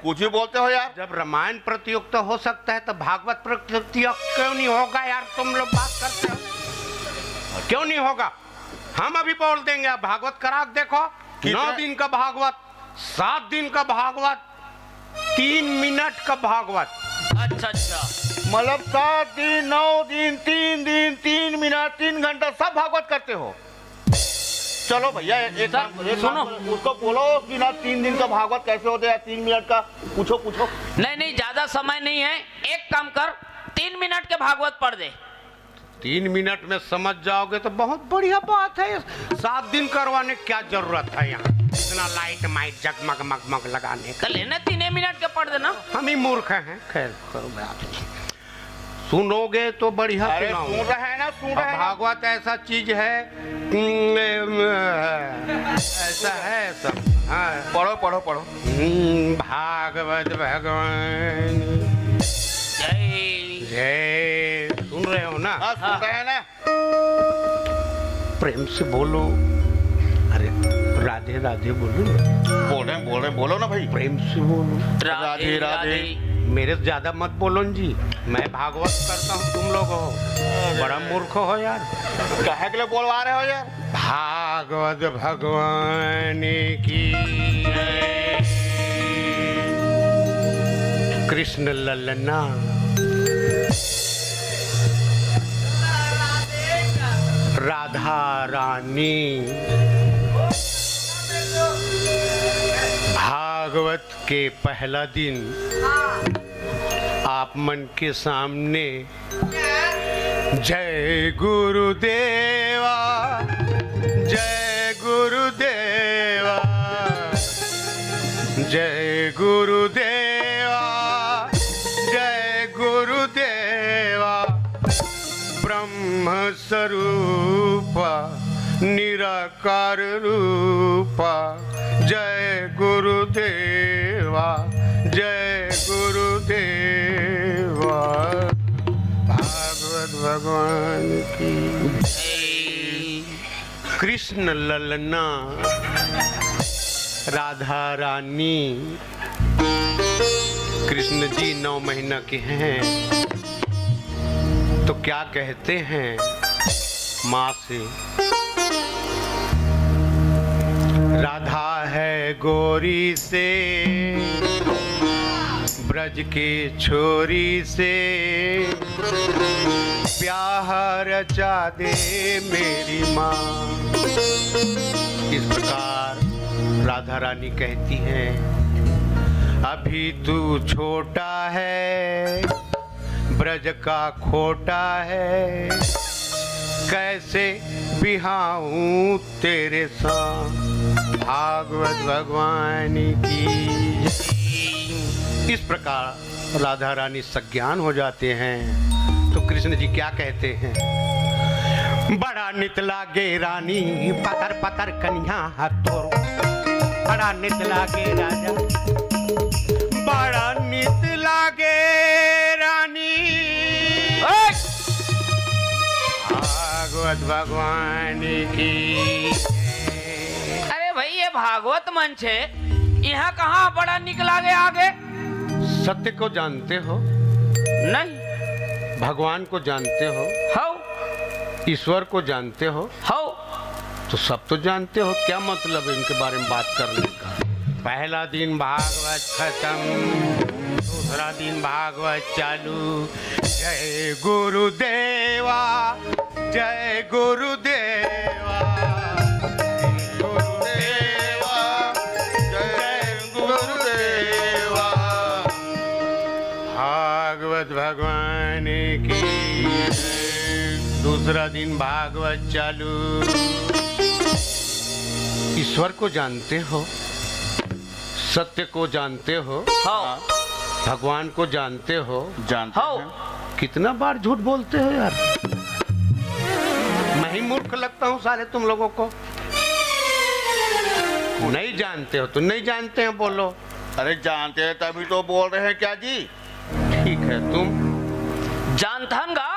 कुछ भी बोलते हो यार। जब रामायण प्रतियोगिता हो सकता है तो भागवत प्रतियोगिता क्यों नहीं होगा यार? तुम लोग बात करते हो, क्यों नहीं होगा? हम अभी बोल देंगे, आप भागवत करा के देखो। कितने- नौ दिन का भागवत, सात दिन का भागवत, तीन मिनट का भागवत। अच्छा अच्छा। मतलब सात दिन, नौ दिन, तीन दिन, तीन मिनट, तीन घंटा सब भागवत करते हो? चलो भैया, एक सर, काम करो, एक सुनो। काम करो, उसको बोलो कि ना, तीन दिन का भागवत कैसे होते हैं, तीन मिनट का। पूछो, पूछो। नहीं नहीं, ज्यादा समय नहीं है। एक काम कर, तीन मिनट के भागवत पढ़ दे। तीन मिनट में समझ जाओगे तो बहुत बढ़िया बात है। सात दिन करवाने की क्या जरूरत है यहाँ इतना लाइट माइट जगमग मगमग लगाने का? कर लेना, तीन मिनट के पढ़ देना। हम ही मूर्ख हैं, खैर करो बात नहीं। सुनोगे तो बढ़िया अरे सुनाओ। सुन रहे हैं ना, सुन रहे अब हैं। भागवत ऐसा चीज है, हम्म, ऐसा है सब। हाँ। पढ़ो, पढ़ो, पढ़ो। हम्म, भागवत भगवान जय। जय। सुन रहे हो ना? हाँ, सुन रहे हैं ना। प्रेम से बोलो। अरे, राधे राधे बोलो ना। बोल रहे हैं, बोल रहे हैं, बोलो ना भाई। प्रेम से बोलो। राधे, राधे। मेरे से ज्यादा मत बोलो न जी, मैं भागवत करता हूँ, तुम लोग हो बड़ा मूर्ख हो यार। काहे के लिए बोलवा रहे हो यार? भागवत भगवान की जय। कृष्ण ललना, राधा रानी, भागवत के पहला दिन आप मन के सामने जय गुरुदेवा, जय गुरुदेवा, जय गुरुदेवा, जय गुरुदेवा। ब्रह्म स्वरूपा निराकार रूपा, जय गुरुदेवा, जय गुरुदेवा। भागवत भगवान की। कृष्ण ललना राधा रानी, कृष्ण जी नौ महीना के हैं, तो क्या कहते हैं माँ से? राधा है गोरी से, ब्रज के छोरी से, ब्याह रचा दे मेरी माँ। इस प्रकार राधा रानी कहती हैं, अभी तू छोटा है, ब्रज का खोटा है, कैसे बिहाऊं तेरे साथ। भागवत भगवान की। इस प्रकार राधा रानी सज्ञान हो जाते हैं, तो कृष्ण जी क्या कहते हैं? बड़ा नित लागे रानी, पतर पतर कनिहा हाथ तोरो। बड़ा नित लागे राजा, बड़ा नित लागे रानी। ओए! भागवत भगवान की। अरे भाई, ये भागवत मंच है, यहाँ कहाँ बड़ा निक लागे आगे? सत्य को जानते हो? नहीं। भगवान को जानते हो? हौ। ईश्वर को जानते हो? हौ। तो सब तो जानते हो, क्या मतलब है इनके बारे में बात करने का? पहला दिन भागवत खत्म, दूसरा दिन भागवत चालू। जय गुरुदेवा, जय गुरुदेवा, जय गुरुदेवा, जय गुरुदेवा। भागवत भगवान की। दूसरा दिन भागवत चालू। ईश्वर को जानते हो, सत्य को जानते हो, हाँ। भगवान को जानते हो, जानते हाँ। हैं। कितना बार झूठ बोलते हो यार? मैं ही मूर्ख लगता हूँ साले तुम लोगों को। नहीं जानते हो तो नहीं जानते हैं, बोलो। अरे जानते हैं तभी तो बोल रहे हैं क्या जी? ठीक है, तुम जानथन गा,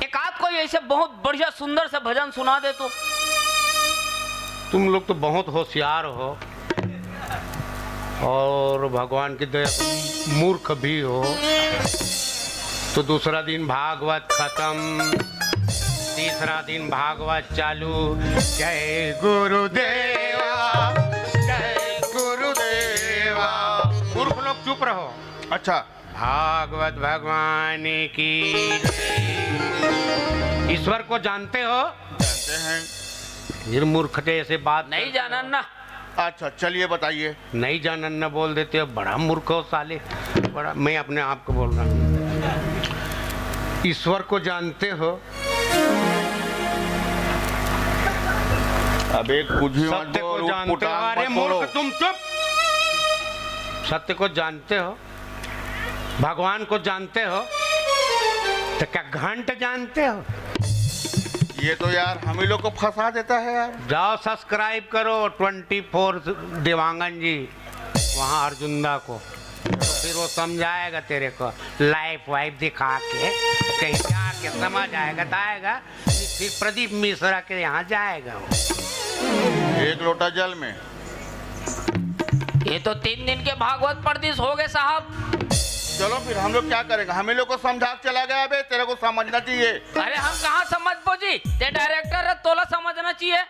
एक आध कोई ऐसे बहुत बढ़िया सुंदर से भजन सुना दे तो। तुम लोग तो बहुत होशियार हो और भगवान की दया से मूर्ख भी हो। तो दूसरा दिन भागवत खत्म, तीसरा दिन भागवत चालू। जय गुरुदेवा, जय गुरुदेवा। मूर्ख लोग चुप रहो। अच्छा। भागवत भगवान की। ईश्वर को जानते हो? जानते हैं। फिर मूर्ख जैसे बात नहीं करते जानन हो। ना। अच्छा, चलिए बताइए। नहीं जानन ना बोल देते हो, बड़ा मूर्ख हो साले। बड़ा, मैं अपने आप को बोल रहा हूँ। ईश्वर को जानते हो? अबे कुछ भी मत सत्य को बोल, जानते हो? उटपुटांग अरे मत बोलो। मूर्ख, तुम चुप। सत्य को जानते हो? भगवान को जानते हो? तो क्या घंट जानते हो? ये तो यार हम ही लोग को फंसा देता है यार। जाओ सब्सक्राइब करो ट्वेंटी फोर देवांगन जी, वहाँ अर्जुंदा को, तो फिर वो समझाएगा तेरे को, लाइफ वाइफ दिखा के कहीं जाके समझ आएगा तो आएगा, फिर प्रदीप मिश्रा के यहाँ जाएगा वो। एक लोटा जल में। ये तो तीन दिन के भागवत परदेश हो गए साहब। चलो फिर हम लोग क्या करेंगे, हम ही लोग को समझा के चला गया बे, तेरे को समझना चाहिए। अरे हम कहाँ समझ पो जी, ते डायरेक्टर है, तोला समझना चाहिए।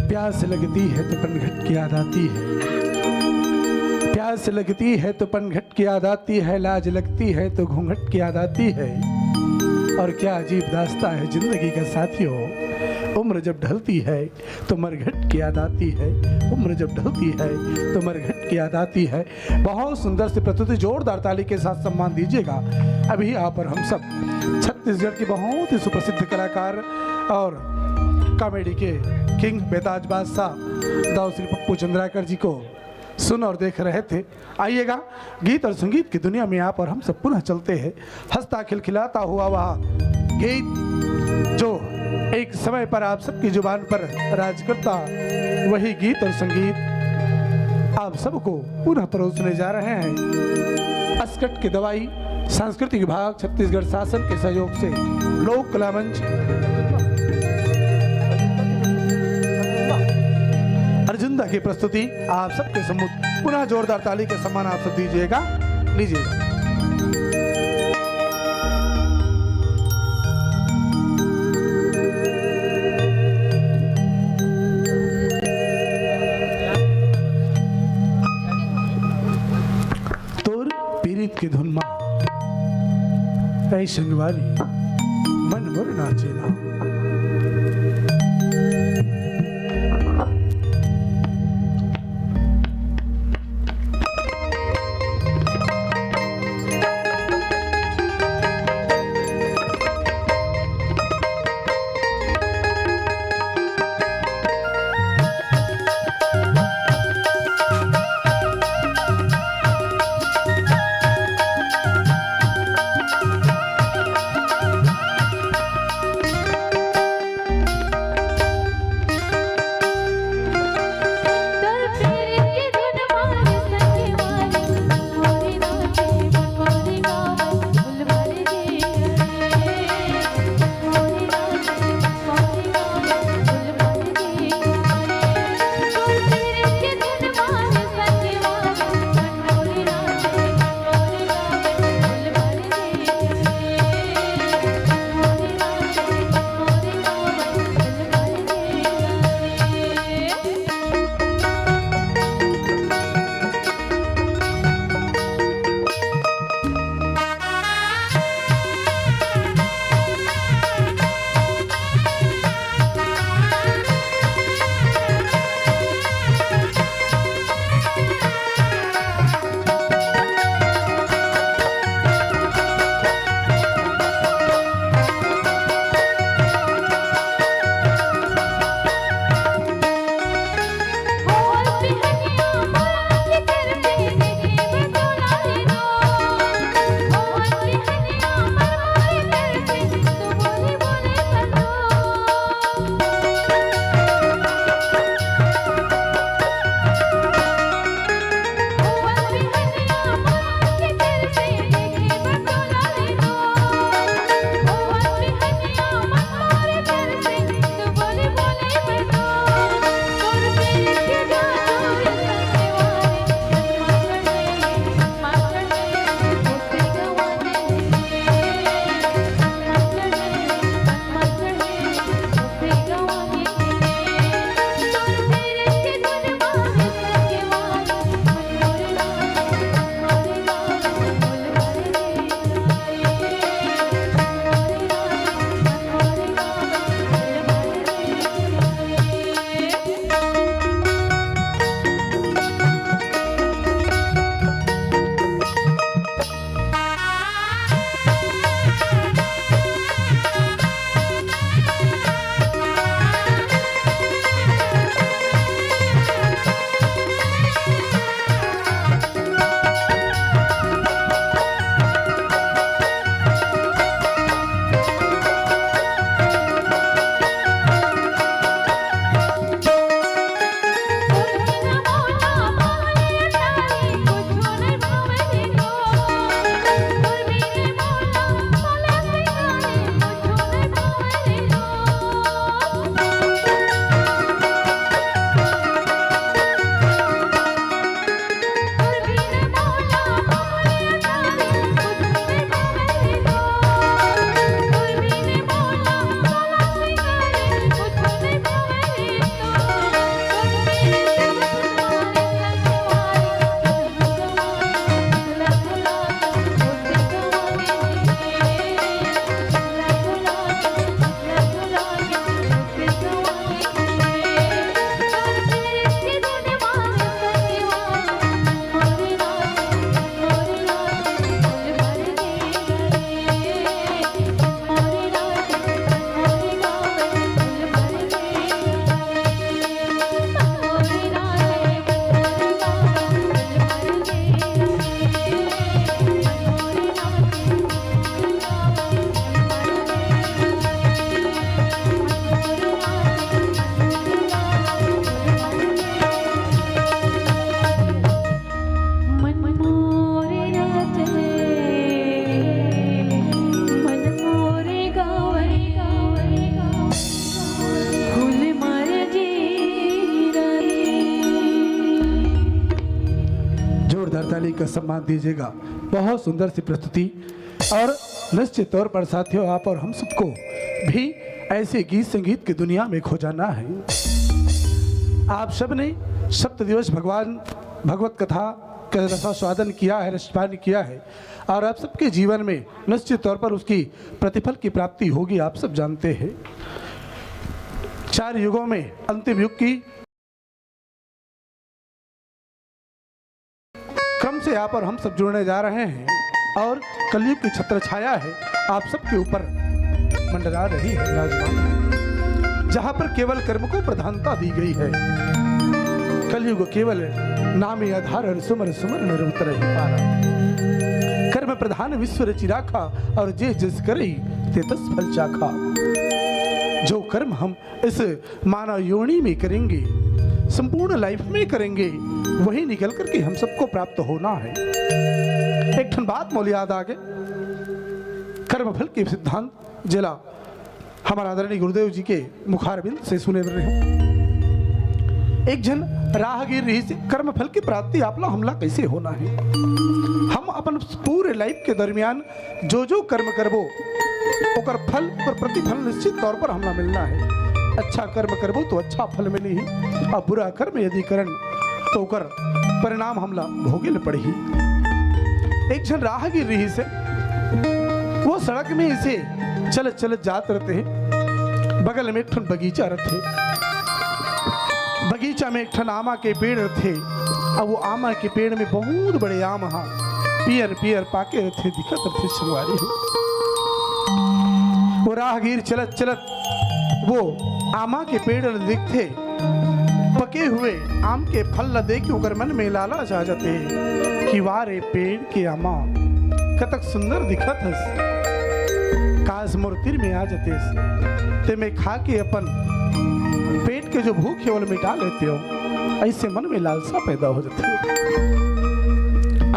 प्यास लगती है तो पनघट की याद आती है। प्यास लगती है तो पनघट की याद आती है, लाज लगती है तो घूंघट की याद आती है। और क्या अजीब दास्तां है जिंदगी का साथियों, उम्र जब ढलती है तो मरघट की याद आती है। उम्र जब ढलती है तो मरघट की याद आती है। बहुत सुंदर सी प्रस्तुति, जोरदार ताली के साथ सम्मान दीजिएगा। अभी आप और हम सब छत्तीसगढ़ के बहुत ही सुप्रसिद्ध कलाकार और कॉमेडी के किंग बेताज बादशाह दाऊ श्री पप्पू चंद्राकर जी को सुन और देख रहे थे। आइएगा, गीत और संगीत की दुनिया में आप और हम सब पुनः चलते हैं। हंसता खिलखिलाता हुआ वह गीत जो एक समय पर आप सबकी जुबान पर राज करता, वही गीत और संगीत आप सबको पुनः परोसने जा रहे हैं। असकट की दवाई सांस्कृतिक विभाग छत्तीसगढ़ शासन के सहयोग से लोक कला मंच अर्जुंदा की प्रस्तुति आप सबके सम्मुख। पुनः जोरदार ताली के सम्मान आप सब दीजिएगा, लीजिएगा। तोर पीरित के धुन मा ऐ संगवारी मन मोर नाचे ना। का सम्मान दीजिएगा। बहुत सुंदर सी प्रस्तुति। और निश्चित तौर पर साथियों, आप और हम सबको भी ऐसे गीत संगीत की दुनिया में खो जाना है। आप सब ने सप्त दिवस भगवान भगवत कथा का रसास्वादन किया है, रसपान किया है, और आप सबके जीवन में निश्चित तौर पर उसकी प्रतिफल की प्राप्ति होगी। आप सब जानते हैं, चार युगों में अंतिम युग की क्रम से आप और हम सब जुड़ने जा रहे हैं और कलयुग की छत्र छाया है, आप सबके ऊपर मंडरा रही है, विराजमान, जहां पर केवल कर्म को प्रधानता दी गई है। कलयुग केवल नामे आधार और सुमर सुमर नर उतरहि पारा। कर्म प्रधान विश्व रचि राखा और जे जस करई ते तस फल चाखा। जो कर्म हम इस मानव योनि में करेंगे, संपूर्ण लाइफ में करेंगे, वही निकल करके हम सबको प्राप्त होना है। एक ठन बात मोला याद आ गे, कर्मफल के सिद्धांत जेला हमर आदरणीय गुरुदेव जी के मुखारबिंद से सुने रहे। एक झन राहगीर रहिस हे, कर्मफल की प्राप्ति आपला हमला कैसे होना है। हम अपन पूरे लाइफ के दरमियान जो जो कर्म करबो, ओकर फल, ओकर प्रतिफल निश्चित तौर पर हमला मिलना है। अच्छा कर्म करबो तो अच्छा फल मिलही, और बुरा कर्म यदि करन तो ओकर परिणाम हमला भोगे ल पड़ही। एक झन राहगीर रहिस हे, वो सड़क में इसे चलत चलत जात रहिथे, बगल में एक ठन बगीचा रहिथे। बगीचा में एक ठन आमा के पेड़ रहिथे, अउ वो आमा के पेड़ में बहुत बड़े आम हा, पियर पियर पाके रहिथे, दिखत रहिथे संगवारी हो। वो राहगीर चलत चलत वो आमा के पेड़ ल देखथे, पके हुए आम के फल ला देख के ओकर मन में लालच आ जाथे कि वाह रे पेड़ के आमा, कतक सुंदर दिखत हस, काश मोर तीर में आ जतेस, ते मैं खा के अपन पेट के जो भूख हे ओला मिटा लेतेंव। ऐसे मन में लालसा पैदा हो जाथे।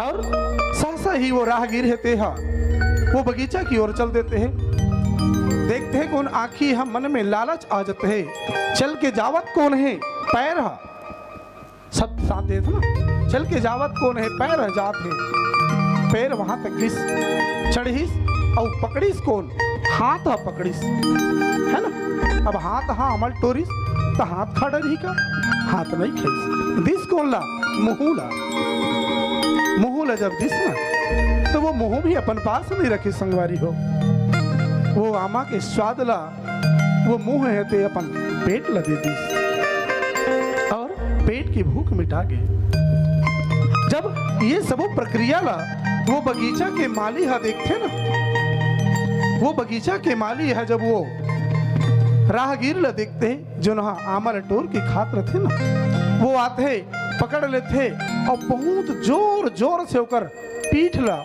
और सहसा ही वो राहगीर हे तेहा वो बगीचा की ओर चल देथे। देखथे कोन आँखी ह, मन में लालच आ जाथे। चल के जावत कोन हे? पैर ह। सब साथ देत ना, चल के जावत कोन हे? पैर ह जात हे। पैर वहां तक गिस, चढ़िस, अउ पकड़िस कोन? हाथ ह पकड़िस, है ना? अब हाथ ह हमला टोरिस, त हाथ खा डरही का? हाथ नहीं खाइस। दिस कोन ला? मुहूं ला। मुहूं ला जब दिस ना, तो वो मुहूं भी अपन पास नहीं रखिस संगवारी हो। वो आमा के स्वाद ला वो मुहूं हे ते अपन पेट ला दे दिस और पेट की भूख मिटा गे। जब ये सबो प्रक्रिया ला वो बगीचा के माली हा देखथे ना, वो बगीचा के माली हा जब वो राहगीर ला देखथे, जोन हा आमा ला टोर के खात रथे ना, वो आथे, पकड़ लेथे और बहुत जोर जोर से ओकर पीठ ला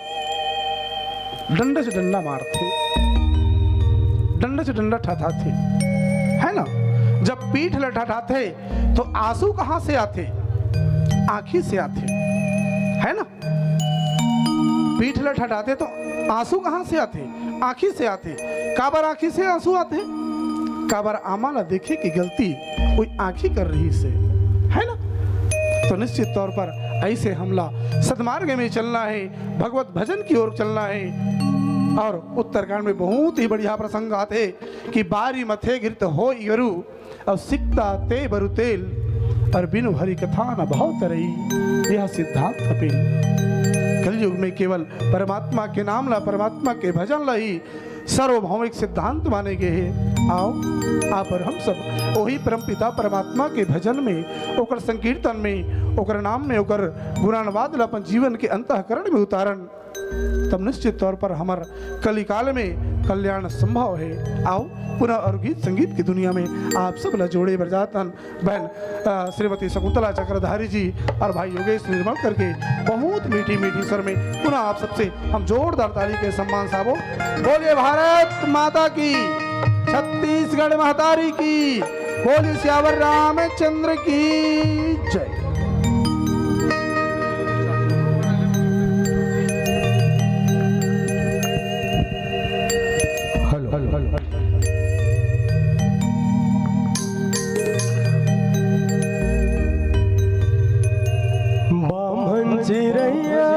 डंडा से डंडा मारथे, डंडा से डंडा ठठाथे, है ना? जब पीठ ला ठठाथे तो आंसू कहाँ से आथे? आँखी से आथे, है ना? पीठ ला ठठाथे तो आंसू कहाँ से आथे? आँखी से आथे। काबर आँखी से आंसू आथे? काबर आमा ला देखे के गलती वही आँखी कर रहिस हे, है ना? तो निश्चित तौर पर ऐसे हमला सदमार्ग में चलना है, भगवत भजन की ओर चलना है। और उत्तरकांड में बहुत ही बढ़िया प्रसंग आथे कि बारी मथे घृत होई गरु, और सिकता ते बरु तेल, और बिनु हरि कथा न भाव तरई, यह सिद्धांत अपेल। कलयुग में केवल परमात्मा के नाम ला, परमात्मा के भजन ला ही सार्वभौमिक सिद्धांत माने गे हे। आओ, आप और हम सब वही परमपिता परमात्मा के भजन में, ओकर संकीर्तन में, ओकर नाम में, ओकर गुणानुवाद ला अपन जीवन के अंतःकरण में उतारन, तब निश्चित तौर पर हमर कलिकाल में कल्याण संभव है। आओ, पुनः और गीत संगीत की दुनिया में आप सब ला जोड़े बर जात हन। बहन, अ, श्रीमती शकुंतला चक्रधारी जी और भाई योगेश निर्मल करके बहुत मीठी मीठी स्वर में पुनः आप सबसे हम जोरदार ताली के सम्मान साबो। बोलिए भारत माता की, छत्तीसगढ़ महतारी की, बोलिए सियावर रामचंद्र की जय। Hello, hello, hello. बाम्हन चिरैया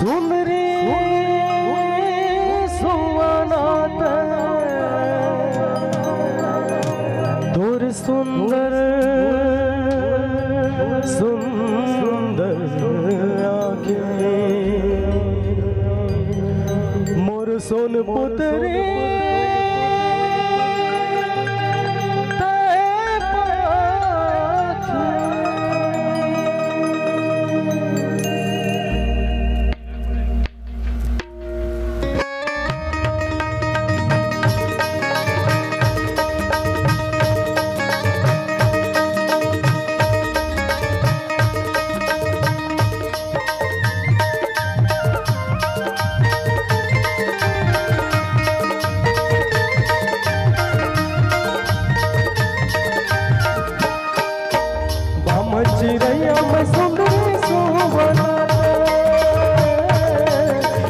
सुन रे सुवनाथ, तोर सुंदर सुंदर आँखें, मोर सोन पुतरी तै पाखे। बामन चिरैया मैं सुंदरी सोवनाथ,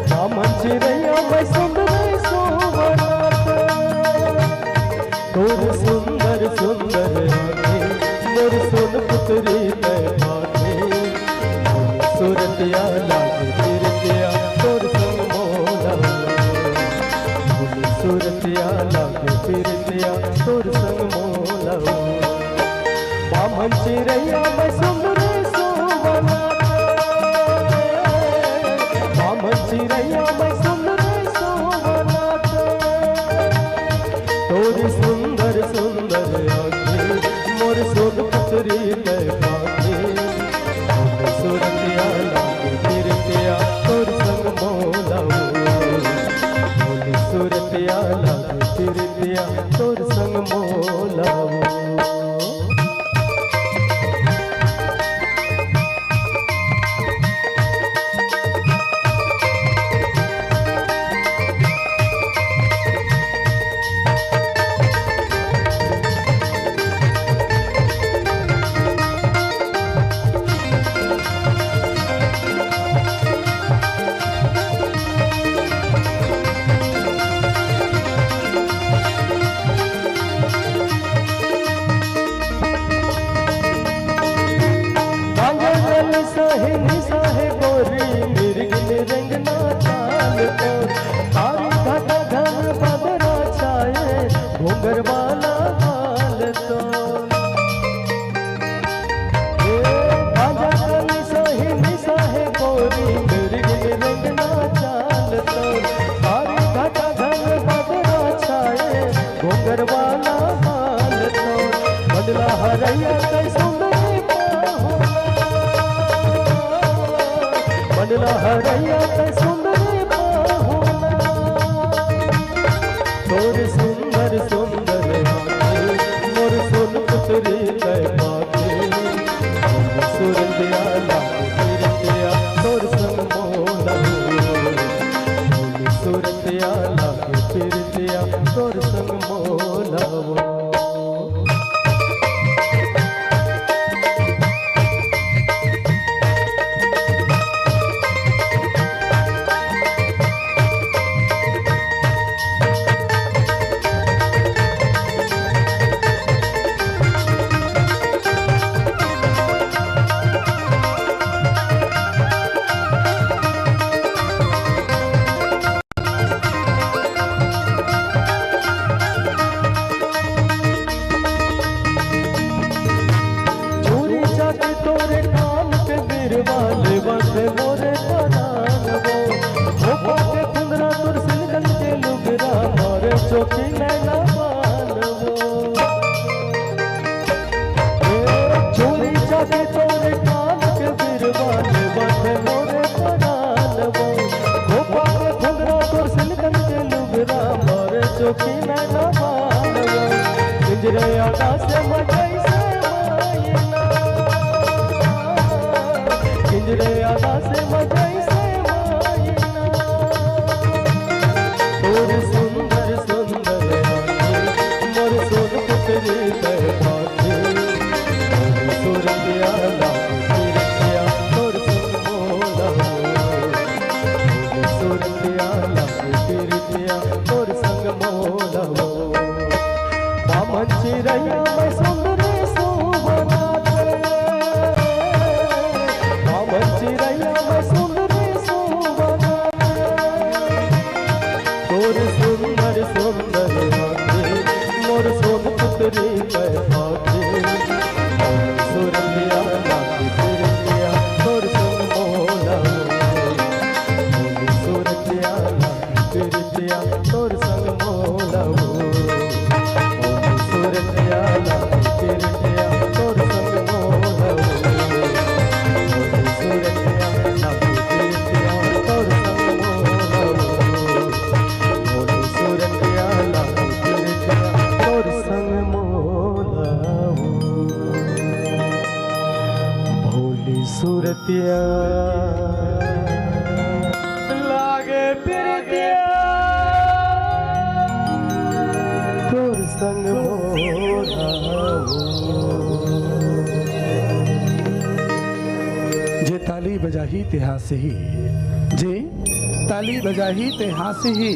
बामन चिरैया मैं सुंदरी सोवनाथ। तोर सुंदर सुंदर आँखें, मोर सोन पुतरी तै पाखे। मोर सूरतिया लागे पिरतिया, तोर संग मोला। मोर सूरतिया लागे पिरतिया, तोर संग मोला। बामन चिरैया मैं सुंदरी सोवनाथ, बामन चिरैया मैं सुंदरी सोवनाथ। तोर सुंदर सुंदर आँखें, मोर सोन पुतरी तै पाखे। मोर सूरतिया लागे पिरतिया, तोर संग मोला। मोर सूरतिया लागे पिरतिया, तोर संग मोला। कांजल सहे निसाहे गोरी, मिर्गिन रंगना चाल तो, कारी घटा घन बदरा छाए, घूंघर वाला बाल तो। ए, कांजल सहे निसाहे गोरी, मिर्गिन रंगना चाल तो, कारी घटा घन बदरा छाए, घूंघर वाला बाल तो। बदला हरैया कई सुंदरी पाहुना, बदला हरैया कई सुंदरी पाहुना। तोर सुंदर सुंदर आँखें, मोर सोन पुतरी तै पाखे। मोर सूरतिया लागे पिरतिया, तोर संग मोला। मोर सूरतिया लागे पिरतिया, तोर संग मोला। चोरी जाके तोरे कान के बिरवा लेवत मोरे परान वो। धोखा के कुंदरा तोर सिलकन के लुगरा मारे चोखी नैना बान वो। ए, चोरी जाके तोरे कान के बिरवा लेवत मोरे परान वो। धोखा के कुंदरा तोर सिलकन के लुगरा मारे चोखी नैना बान वो। पिंजरे आगा से मजई से मायना, पिंजरे आगा से मजई से मायना। तोर सुंदर सुंदर आँखें, मोर सोन पुतरी तै पाखे। मोर सूरतिया लागे पिरतिया, तोर संग मोला। मोर सूरतिया लागे पिरतिया, तोर संग मोला। बामन चिरैया मैं सुंदरी सोवनाथ, बामन चिरैया मैं सुंदरी सोवनाथ। प्रीतिया, लागे प्रीतिया, तोर संग मोरा हो। जे ताली बजाही ते हाँसही, जे ताली बजाही ते हाँसही,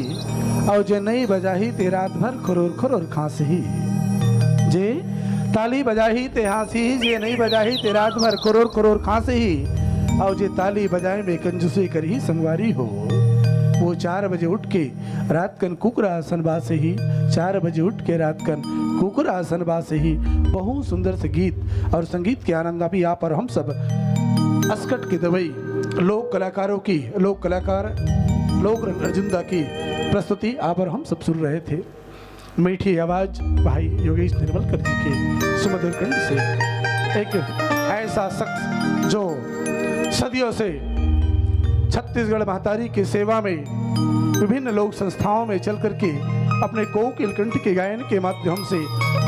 अउ जे नइ बजाही ते रात भर खुरुर खुरुर खाँसही। जे ताली बजाही ते हाँसही, जे नइ बजाही ते रात भर खुरुर खुरुर खाँसही, अउ जे ताली बजाए में कंजूसी करही संगवारी हो, वो चार बजे उठ के रात कन कुकरा असन बासही, चार बजे उठ के रात कन कुकरा असन बासही। बहुत सुंदर से गीत और संगीत के आनंद अभी आप और हम सब असकट के दवई लोक कलाकारों की, लोक कलाकार, लोक रंग अर्जुंदा की प्रस्तुति आप और हम सब सुन रहे थे। मीठी आवाज भाई योगेश निर्मलकर जी के सुमधुर कंठ से एक ऐसा शख्स जो सदियों से छत्तीसगढ़ महतारी की सेवा में विभिन्न लोक संस्थाओं में चल करके अपने कोकिल कंठ के गायन के माध्यम से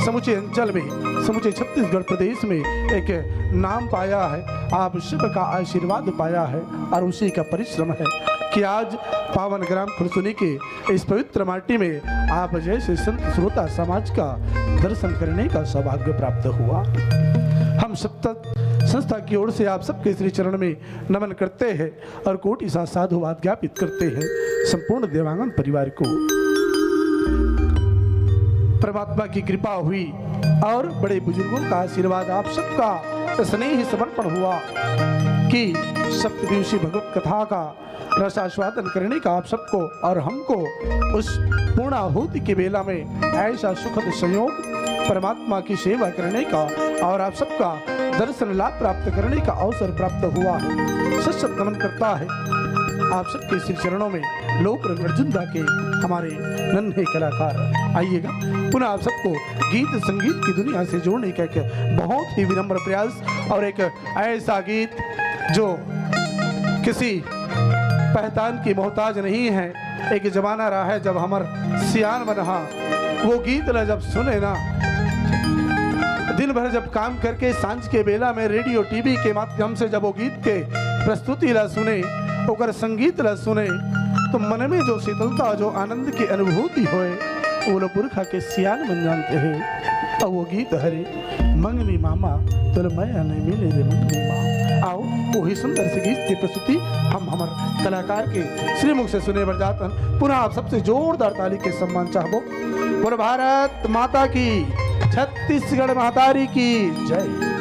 समूचे अंचल में, समूचे छत्तीसगढ़ प्रदेश में एक नाम पाया है, आप सबका आशीर्वाद पाया है और उसी का परिश्रम है कि आज पावन ग्राम खुरसुनी के इस पवित्र माटी में आप जैसे संत श्रोता समाज का दर्शन करने का सौभाग्य प्राप्त हुआ। हम सत्ता संस्था की ओर से आप सबके श्री चरण में नमन करते हैं और कोटि सा साधुवाद ज्ञापित करते हैं संपूर्ण देवांगन परिवार को। परमात्मा की कृपा हुई और बड़े बुजुर्गों का आशीर्वाद, आप सबका स्नेह समर्पण हुआ कि सप्त दिवसीय भगवत कथा का रसास्वादन करने का आप सबको और हमको उस पूर्णाहुति की बेला में ऐसा सुखद संयोग, परमात्मा की सेवा करने का और आप सबका दर्शन लाभ प्राप्त करने का अवसर प्राप्त हुआ है। सत सत नमन करता है आप सबके श्री चरणों में। लोक रंग अर्जुंदा के हमारे नन्हे कलाकार, आइएगा, पुनः आप सबको गीत संगीत की दुनिया से जोड़ने का एक बहुत ही विनम्र प्रयास और एक ऐसा गीत जो किसी पहचान की मोहताज नहीं है। एक जमाना रहा है जब हमर सियान मन हा वो गीत ला जब सुने ना, दिन भर जब काम करके सांझ के बेला में रेडियो, टीवी के माध्यम से जब वो गीत के प्रस्तुति ला सुने, ओकर संगीत ला सुने, तो मन में जो शीतलता, जो आनंद की अनुभूति होए, वो लो पुरखा के सियान मन जानते हैं। और वो गीत हरे मंगनी मामा, तोल मया नहीं मिले रे मंगनी मामा। आओ, वही सुंदर से गीत की प्रस्तुति हम हमर कलाकार के श्रीमुख से सुने बर जात हन। पुनः आप सबसे जोरदार ताली के सम्मान चाहबो। बोलो भारत माता की, छत्तीसगढ़ महतारी की जय।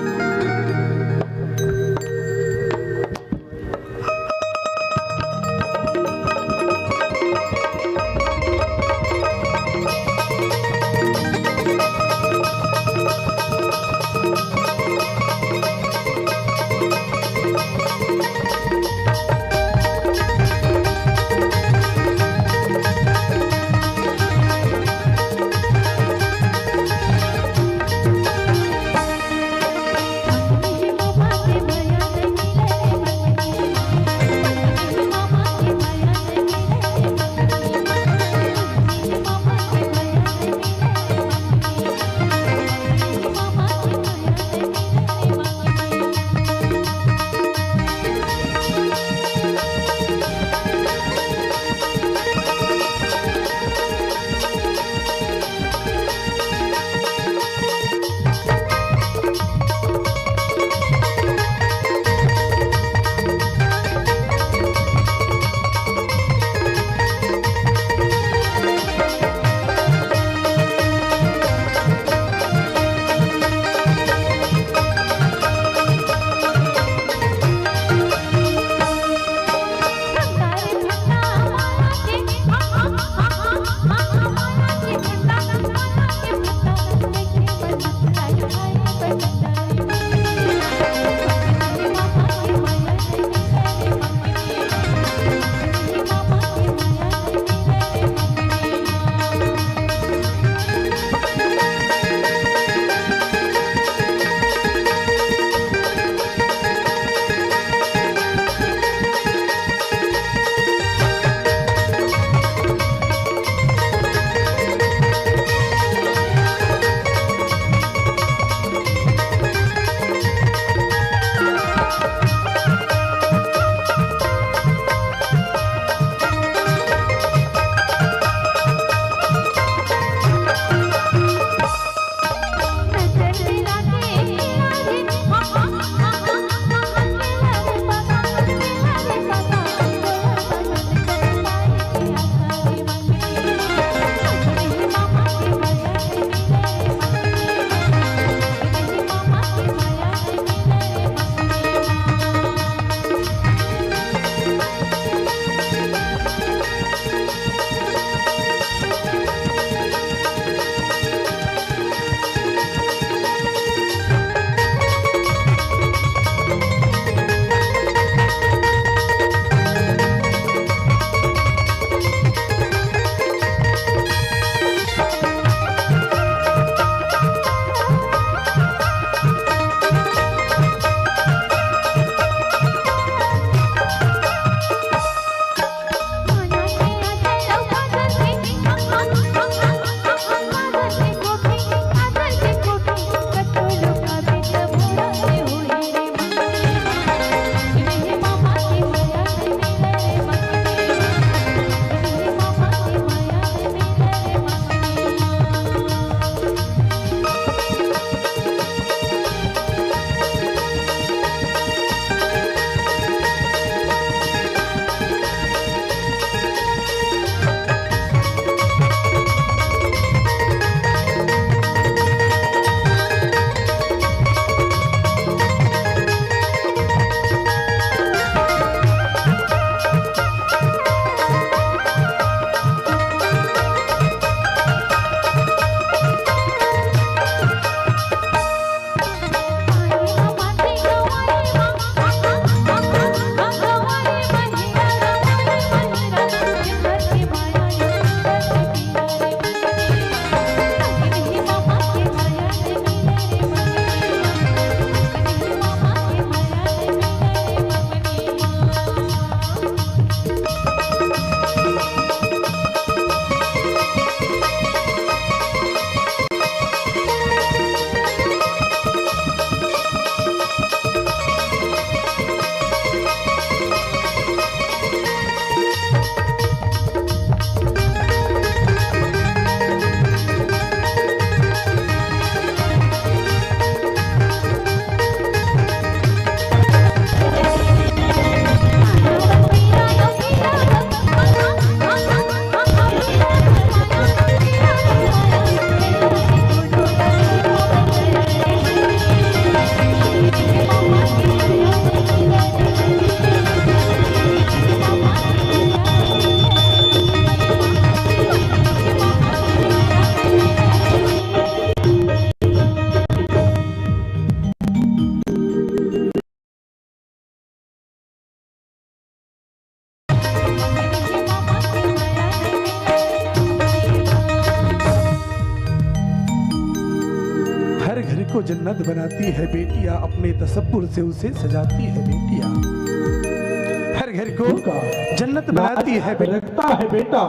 को जन्नत बनाती है बेटियां, अपने तसब्बुर से उसे सजाती है बेटियां। हर घर को जन्नत बनाती है बेटियां। रखता है बेटा,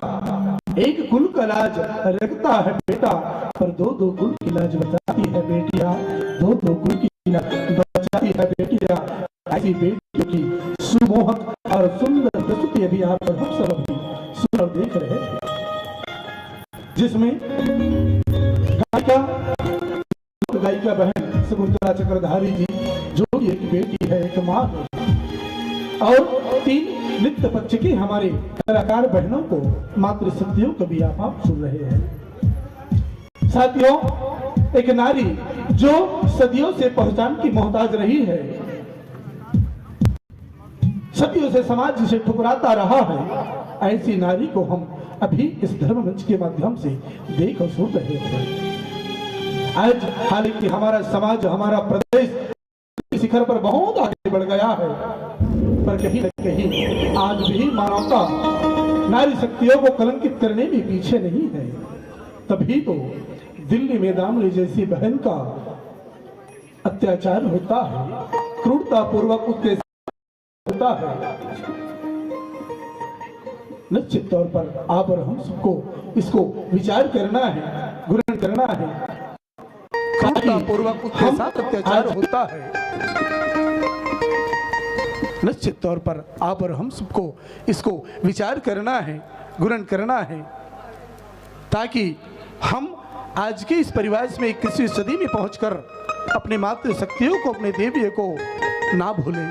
एक कुल का लाज रखता है बेटा, पर दो दो कुल की लाज बचाती है बेटियां, दो दो कुल की लाज बचाती है बेटियां। ऐसी बेटियों की सुमोहक और सुंदर प्रस्तुति अभी आप और हम सब अभी सुन और देख रहे हैं, जिसमें गायिका, गायिका बहन शकुंतला चक्रधारी जी, जो कि एक बेटी है, एक माँ है, और तीन नृत्य पक्ष की हमारे कलाकार बहनों को, मातृशक्तियों को भी आप, आप सुन रहे हैं। साथियों, एक नारी जो सदियों से पहचान की मोहताज रही है, सदियों से समाज जिसे ठुकराता रहा है, ऐसी नारी को हम अभी इस धर्म मंच के माध्यम से देख और सुन रहे हैं। आज हालांकि हमारा समाज, हमारा प्रदेश शिखर पर बहुत आगे बढ़ गया है, पर कहीं न कहीं आज भी मानवता नारी शक्तियों को कलंकित करने में पीछे नहीं है। तभी तो दिल्ली में दामिनी जैसी बहन का अत्याचार होता है, क्रूरतापूर्वक उत्ते होता है। निश्चित तौर पर आप और हम सबको इसको विचार करना है, गुणन करना है। क्रूरतापूर्वक उसके हम साथ अत्याचार आज होता है। निश्चित तौर पर आप और हम सबको इसको विचार करना है, गुणन करना है, ताकि हम आज के इस परिवेश में इक्कीसवीं सदी में पहुंचकर अपने मातृ शक्तियों को, अपने देवियों को ना भूलें,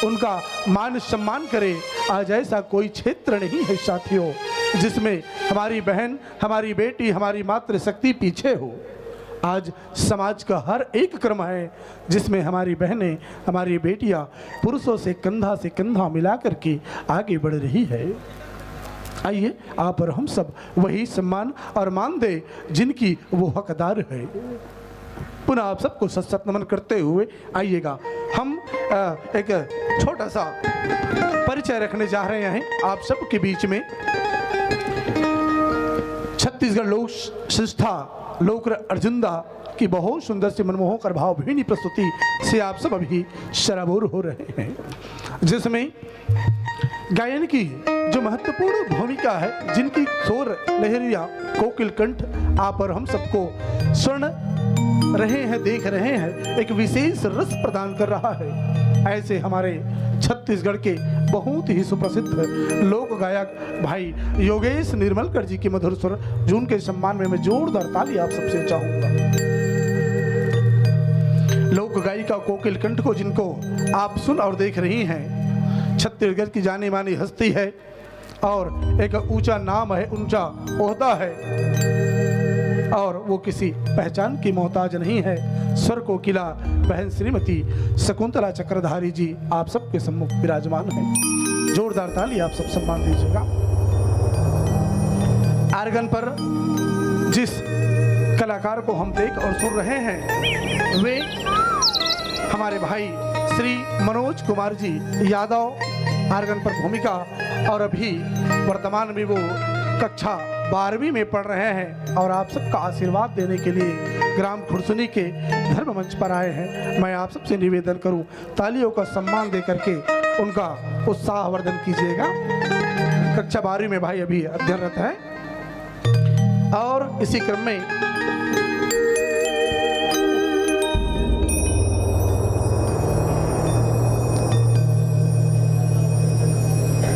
उनका मान सम्मान करें। आज ऐसा कोई क्षेत्र नहीं है साथियों, जिसमें हमारी बहन, हमारी बेटी, हमारी मातृ शक्ति पीछे हो। आज समाज का हर एक क्रम है, जिसमें हमारी बहनें, हमारी बेटियां पुरुषों से कंधा से कंधा मिला करके आगे बढ़ रही है। आइए, आप और हम सब वही सम्मान और मान दे, जिनकी वो हकदार है। पुनः आप सबको सत सत नमन करते हुए आइएगा, हम, अ, एक छोटा सा परिचय रखने जा रहे हैं आप सबके बीच में। छत्तीसगढ़ लोक संस्था लोक अर्जुंदा की बहुत सुंदर सी मनमोहक और भावभीनी प्रस्तुति से आप सब अभी सराबोर हो रहे हैं, जिसमें गायन की जो महत्वपूर्ण भूमिका है, जिनकी शोर लहरिया कोकिल कंठ आप और हम सबको सुन रहे हैं, देख रहे हैं, एक विशेष रस प्रदान कर रहा है। ऐसे हमारे छत्तीसगढ़ के बहुत ही सुप्रसिद्ध लोक गायक भाई योगेश निर्मलकर जी के मधुर स्वर, जिनके सम्मान में मैं जोरदार ताली आप सबसे चाहूंगा। लोक गायिका कोकिल कंठ को, जिनको आप सुन और देख रही हैं, छत्तीसगढ़ की जानी मानी हस्ती है और एक ऊंचा नाम है, ऊंचा ओहदा है और वो किसी पहचान की मोहताज नहीं है। स्वर कोकिला बहन श्रीमती शकुंतला चक्रधारी जी आप सबके सम्मुख विराजमान हैं। जोरदार ताली आप सब सम्मान दीजिएगा। आर्गन पर जिस कलाकार को हम देख और सुन रहे हैं, वे हमारे भाई श्री मनोज कुमार जी यादव, आर्गन पर भूमिका, और अभी वर्तमान में वो कक्षा बारहवीं में पढ़ रहे हैं और आप सबका आशीर्वाद देने के लिए ग्राम खुरसुनी के धर्म मंच पर आए हैं। मैं आप सबसे निवेदन करूं, तालियों का सम्मान दे करके उनका उत्साहवर्धन कीजिएगा। कक्षा बारहवीं में भाई अभी अध्ययनरत है और इसी क्रम में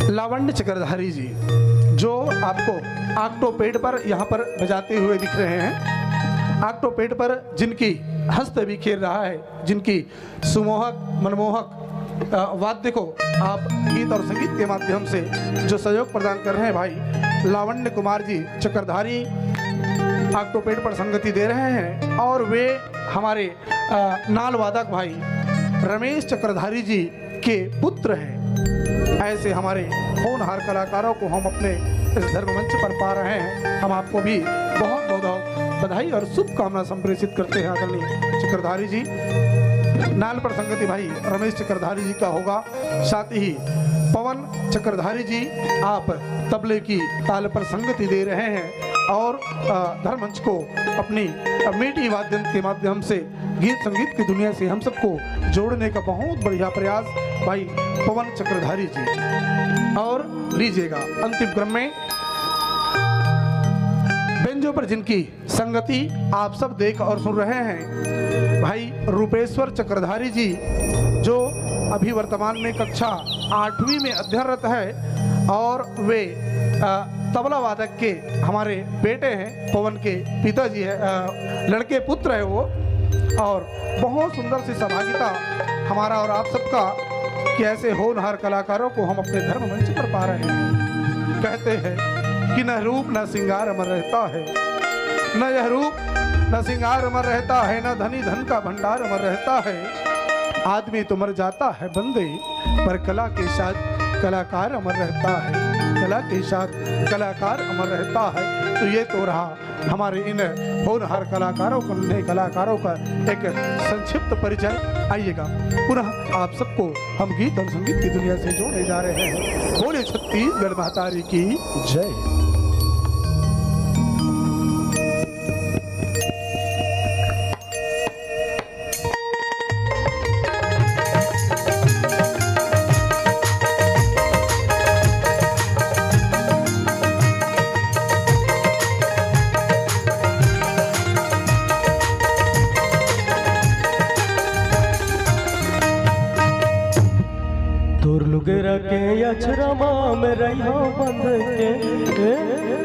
लावण्य चक्रधारी जी, जो आपको ऑक्टोपेड पर यहाँ पर बजाते हुए दिख रहे हैं, ऑक्टोपेड पर जिनकी हस्त भी खेल रहा है, जिनकी सुमोहक, मनमोहक, अ, वाद्य को आप गीत और संगीत के माध्यम से जो सहयोग प्रदान कर रहे हैं भाई लावण्य कुमार जी चक्रधारी, ऑक्टोपेड पर संगति दे रहे हैं और वे हमारे, अ, नाल वादक भाई रमेश चक्रधारी जी के पुत्र हैं। ऐसे हमारे होनहार कलाकारों को हम अपने इस धर्म मंच पर पा रहे हैं। हम आपको भी बहुत बहुत बधाई और शुभकामना संप्रेषित करते हैं आदरणीय चक्रधारी जी। नाल पर संगति भाई रमेश चक्रधारी जी का होगा, साथ ही पवन चक्रधारी जी, आप तबले की ताल पर संगति दे रहे हैं और, अ, धर्म मंच को अपनी, अ, मीठी वाद्य के माध्यम से, गीत संगीत की दुनिया से हम सबको जोड़ने का बहुत बढ़िया प्रयास भाई पवन चक्रधारी जी। और लीजिएगा अंतिम क्रम में बेंजो पर जिनकी संगति आप सब देख और सुन रहे हैं, भाई रूपेश्वर चक्रधारी जी, जो अभी वर्तमान में कक्षा आठवीं में अध्ययनरत है और वे, अ, तबला वादक के हमारे बेटे हैं, पवन के पिताजी है, अ, लड़के पुत्र है वो। और बहुत सुंदर सी सहभागिता हमारा और आप सबका कि ऐसे होनहार कलाकारों को हम अपने धर्म मंच पर पा रहे हैं। कहते हैं कि न रूप न श्रृंगार अमर रहता है, न यह रूप न श्रृंगार अमर रहता है, न धनी धन का भंडार अमर रहता है। आदमी तो मर जाता है बंदे, पर कला के साथ कलाकार अमर रहता है, कला के साथ कलाकार अमर रहता है। तो ये तो रहा हमारे इन होनहार कलाकारों को, नन्हे कलाकारों का एक संक्षिप्त परिचय। आइएगा, पुनः आप सबको हम गीत और संगीत की दुनिया से जोड़ने जा रहे हैं। बोले छत्तीसगढ़ महतारी की जय। तोर लुगरा के अछरमा में रहिया बंध के, ए,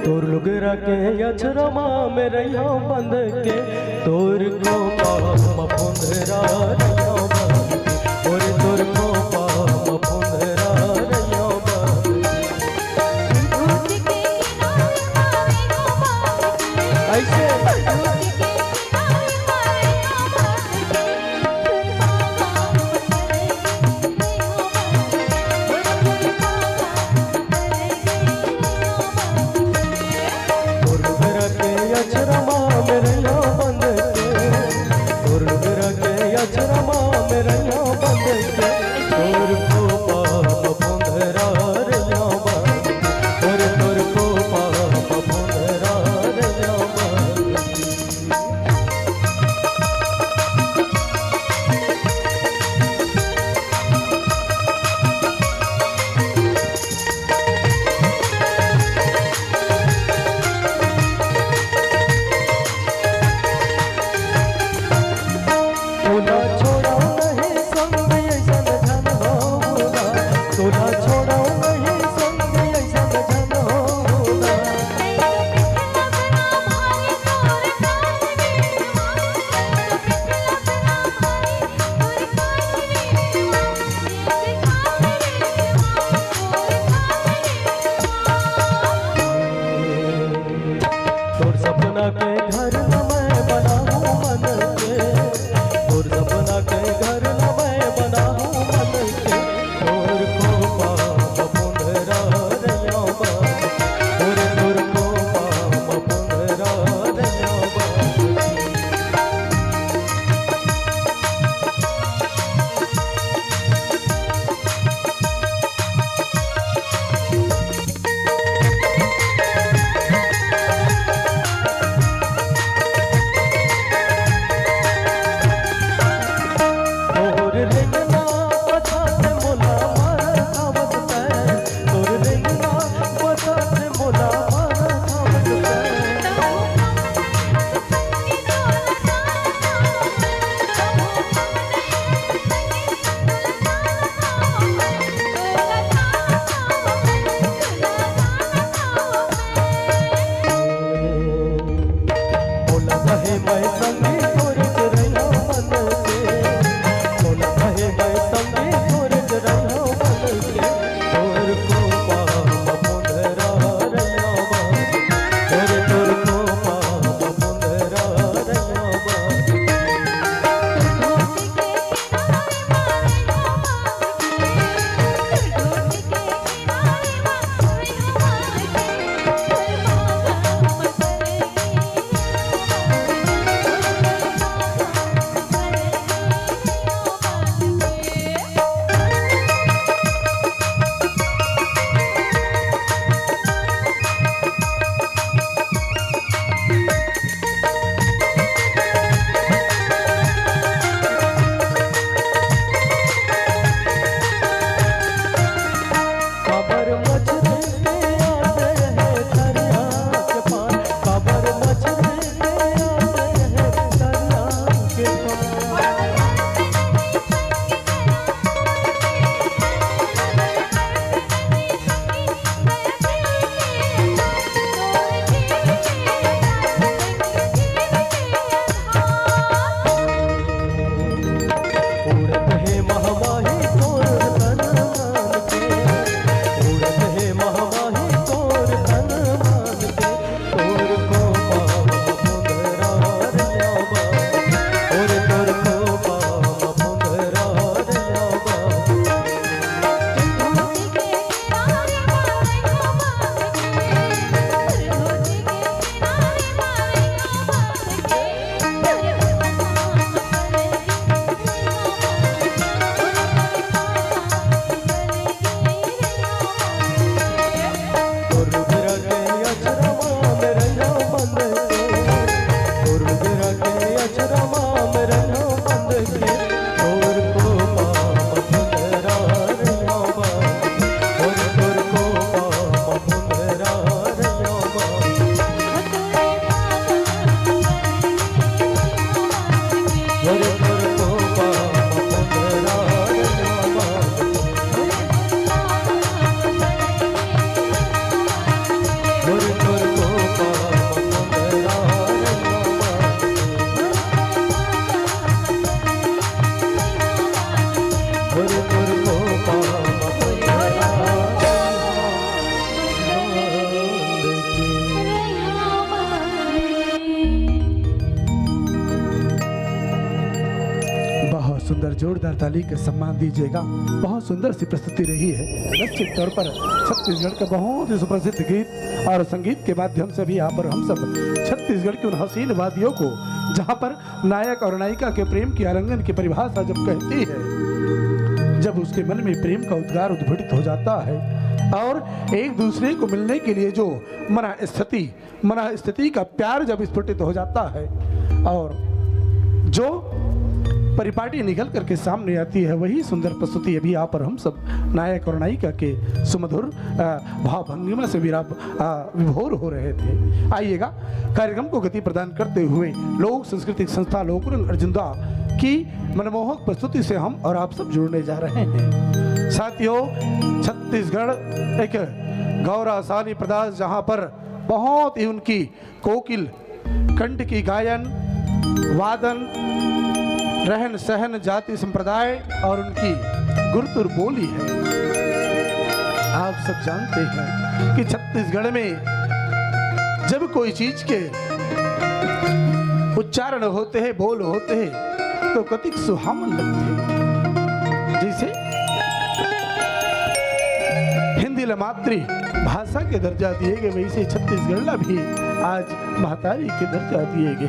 तोर लुगरा के अछरमा में रहिया बंध के, तोर को पाप फुंदरा रहिया बंध के, और तोर को पाप फुंदरा रहिया बंध के। ऐसे। तोर लुगरा के अछरमा में रहिया बंध के, तोर लुगरा के अछरमा जोरदार ताली का सम्मान दीजिएगा। बहुत सुंदर सी प्रस्तुति रही है। निश्चित तौर पर छत्तीसगढ़ का बहुत ही सुप्रसिद्ध गीत और संगीत के माध्यम से भी यहाँ पर हम सब छत्तीसगढ़ की उन हसीन वादियों को, जहाँ पर नायक और नायिका के प्रेम की आलिंगन की परिभाषा जब कहती है, जब उसके मन में प्रेम का उद्गार उद्घटित हो जाता है और एक दूसरे को मिलने के लिए जो मनस्थिति, मनस्थिति का प्यार जब स्फुटित हो जाता है और जो परिपाटी निकल करके सामने आती है, वही सुंदर प्रस्तुति अभी यहाँ पर हम सब नायक और नायिका के सुमधुर, अ, भाव भंगिमा से विरा-, अ, विभोर हो रहे थे। आइएगा, कार्यक्रम को गति प्रदान करते हुए लोक सांस्कृतिक संस्था लोकरंग अर्जुंदा की मनमोहक प्रस्तुति से हम और आप सब जुड़ने जा रहे हैं। साथियों, छत्तीसगढ़ एक गौरवशाली प्रदेश, जहाँ पर बहुत ही उनकी कोकिल कंठ की गायन, वादन, रहन सहन, जाति संप्रदाय और उनकी गुरतुर बोली है। आप सब जानते हैं कि छत्तीसगढ़ में जब कोई चीज के उच्चारण होते हैं, बोल होते हैं, तो कतिक सुहावन लगते हैं। जैसे हिंदी ला मातृ भाषा के दर्जा दिए गए, वैसे छत्तीसगढ़ ला भी आज महतारी के दर्जा दिए गए।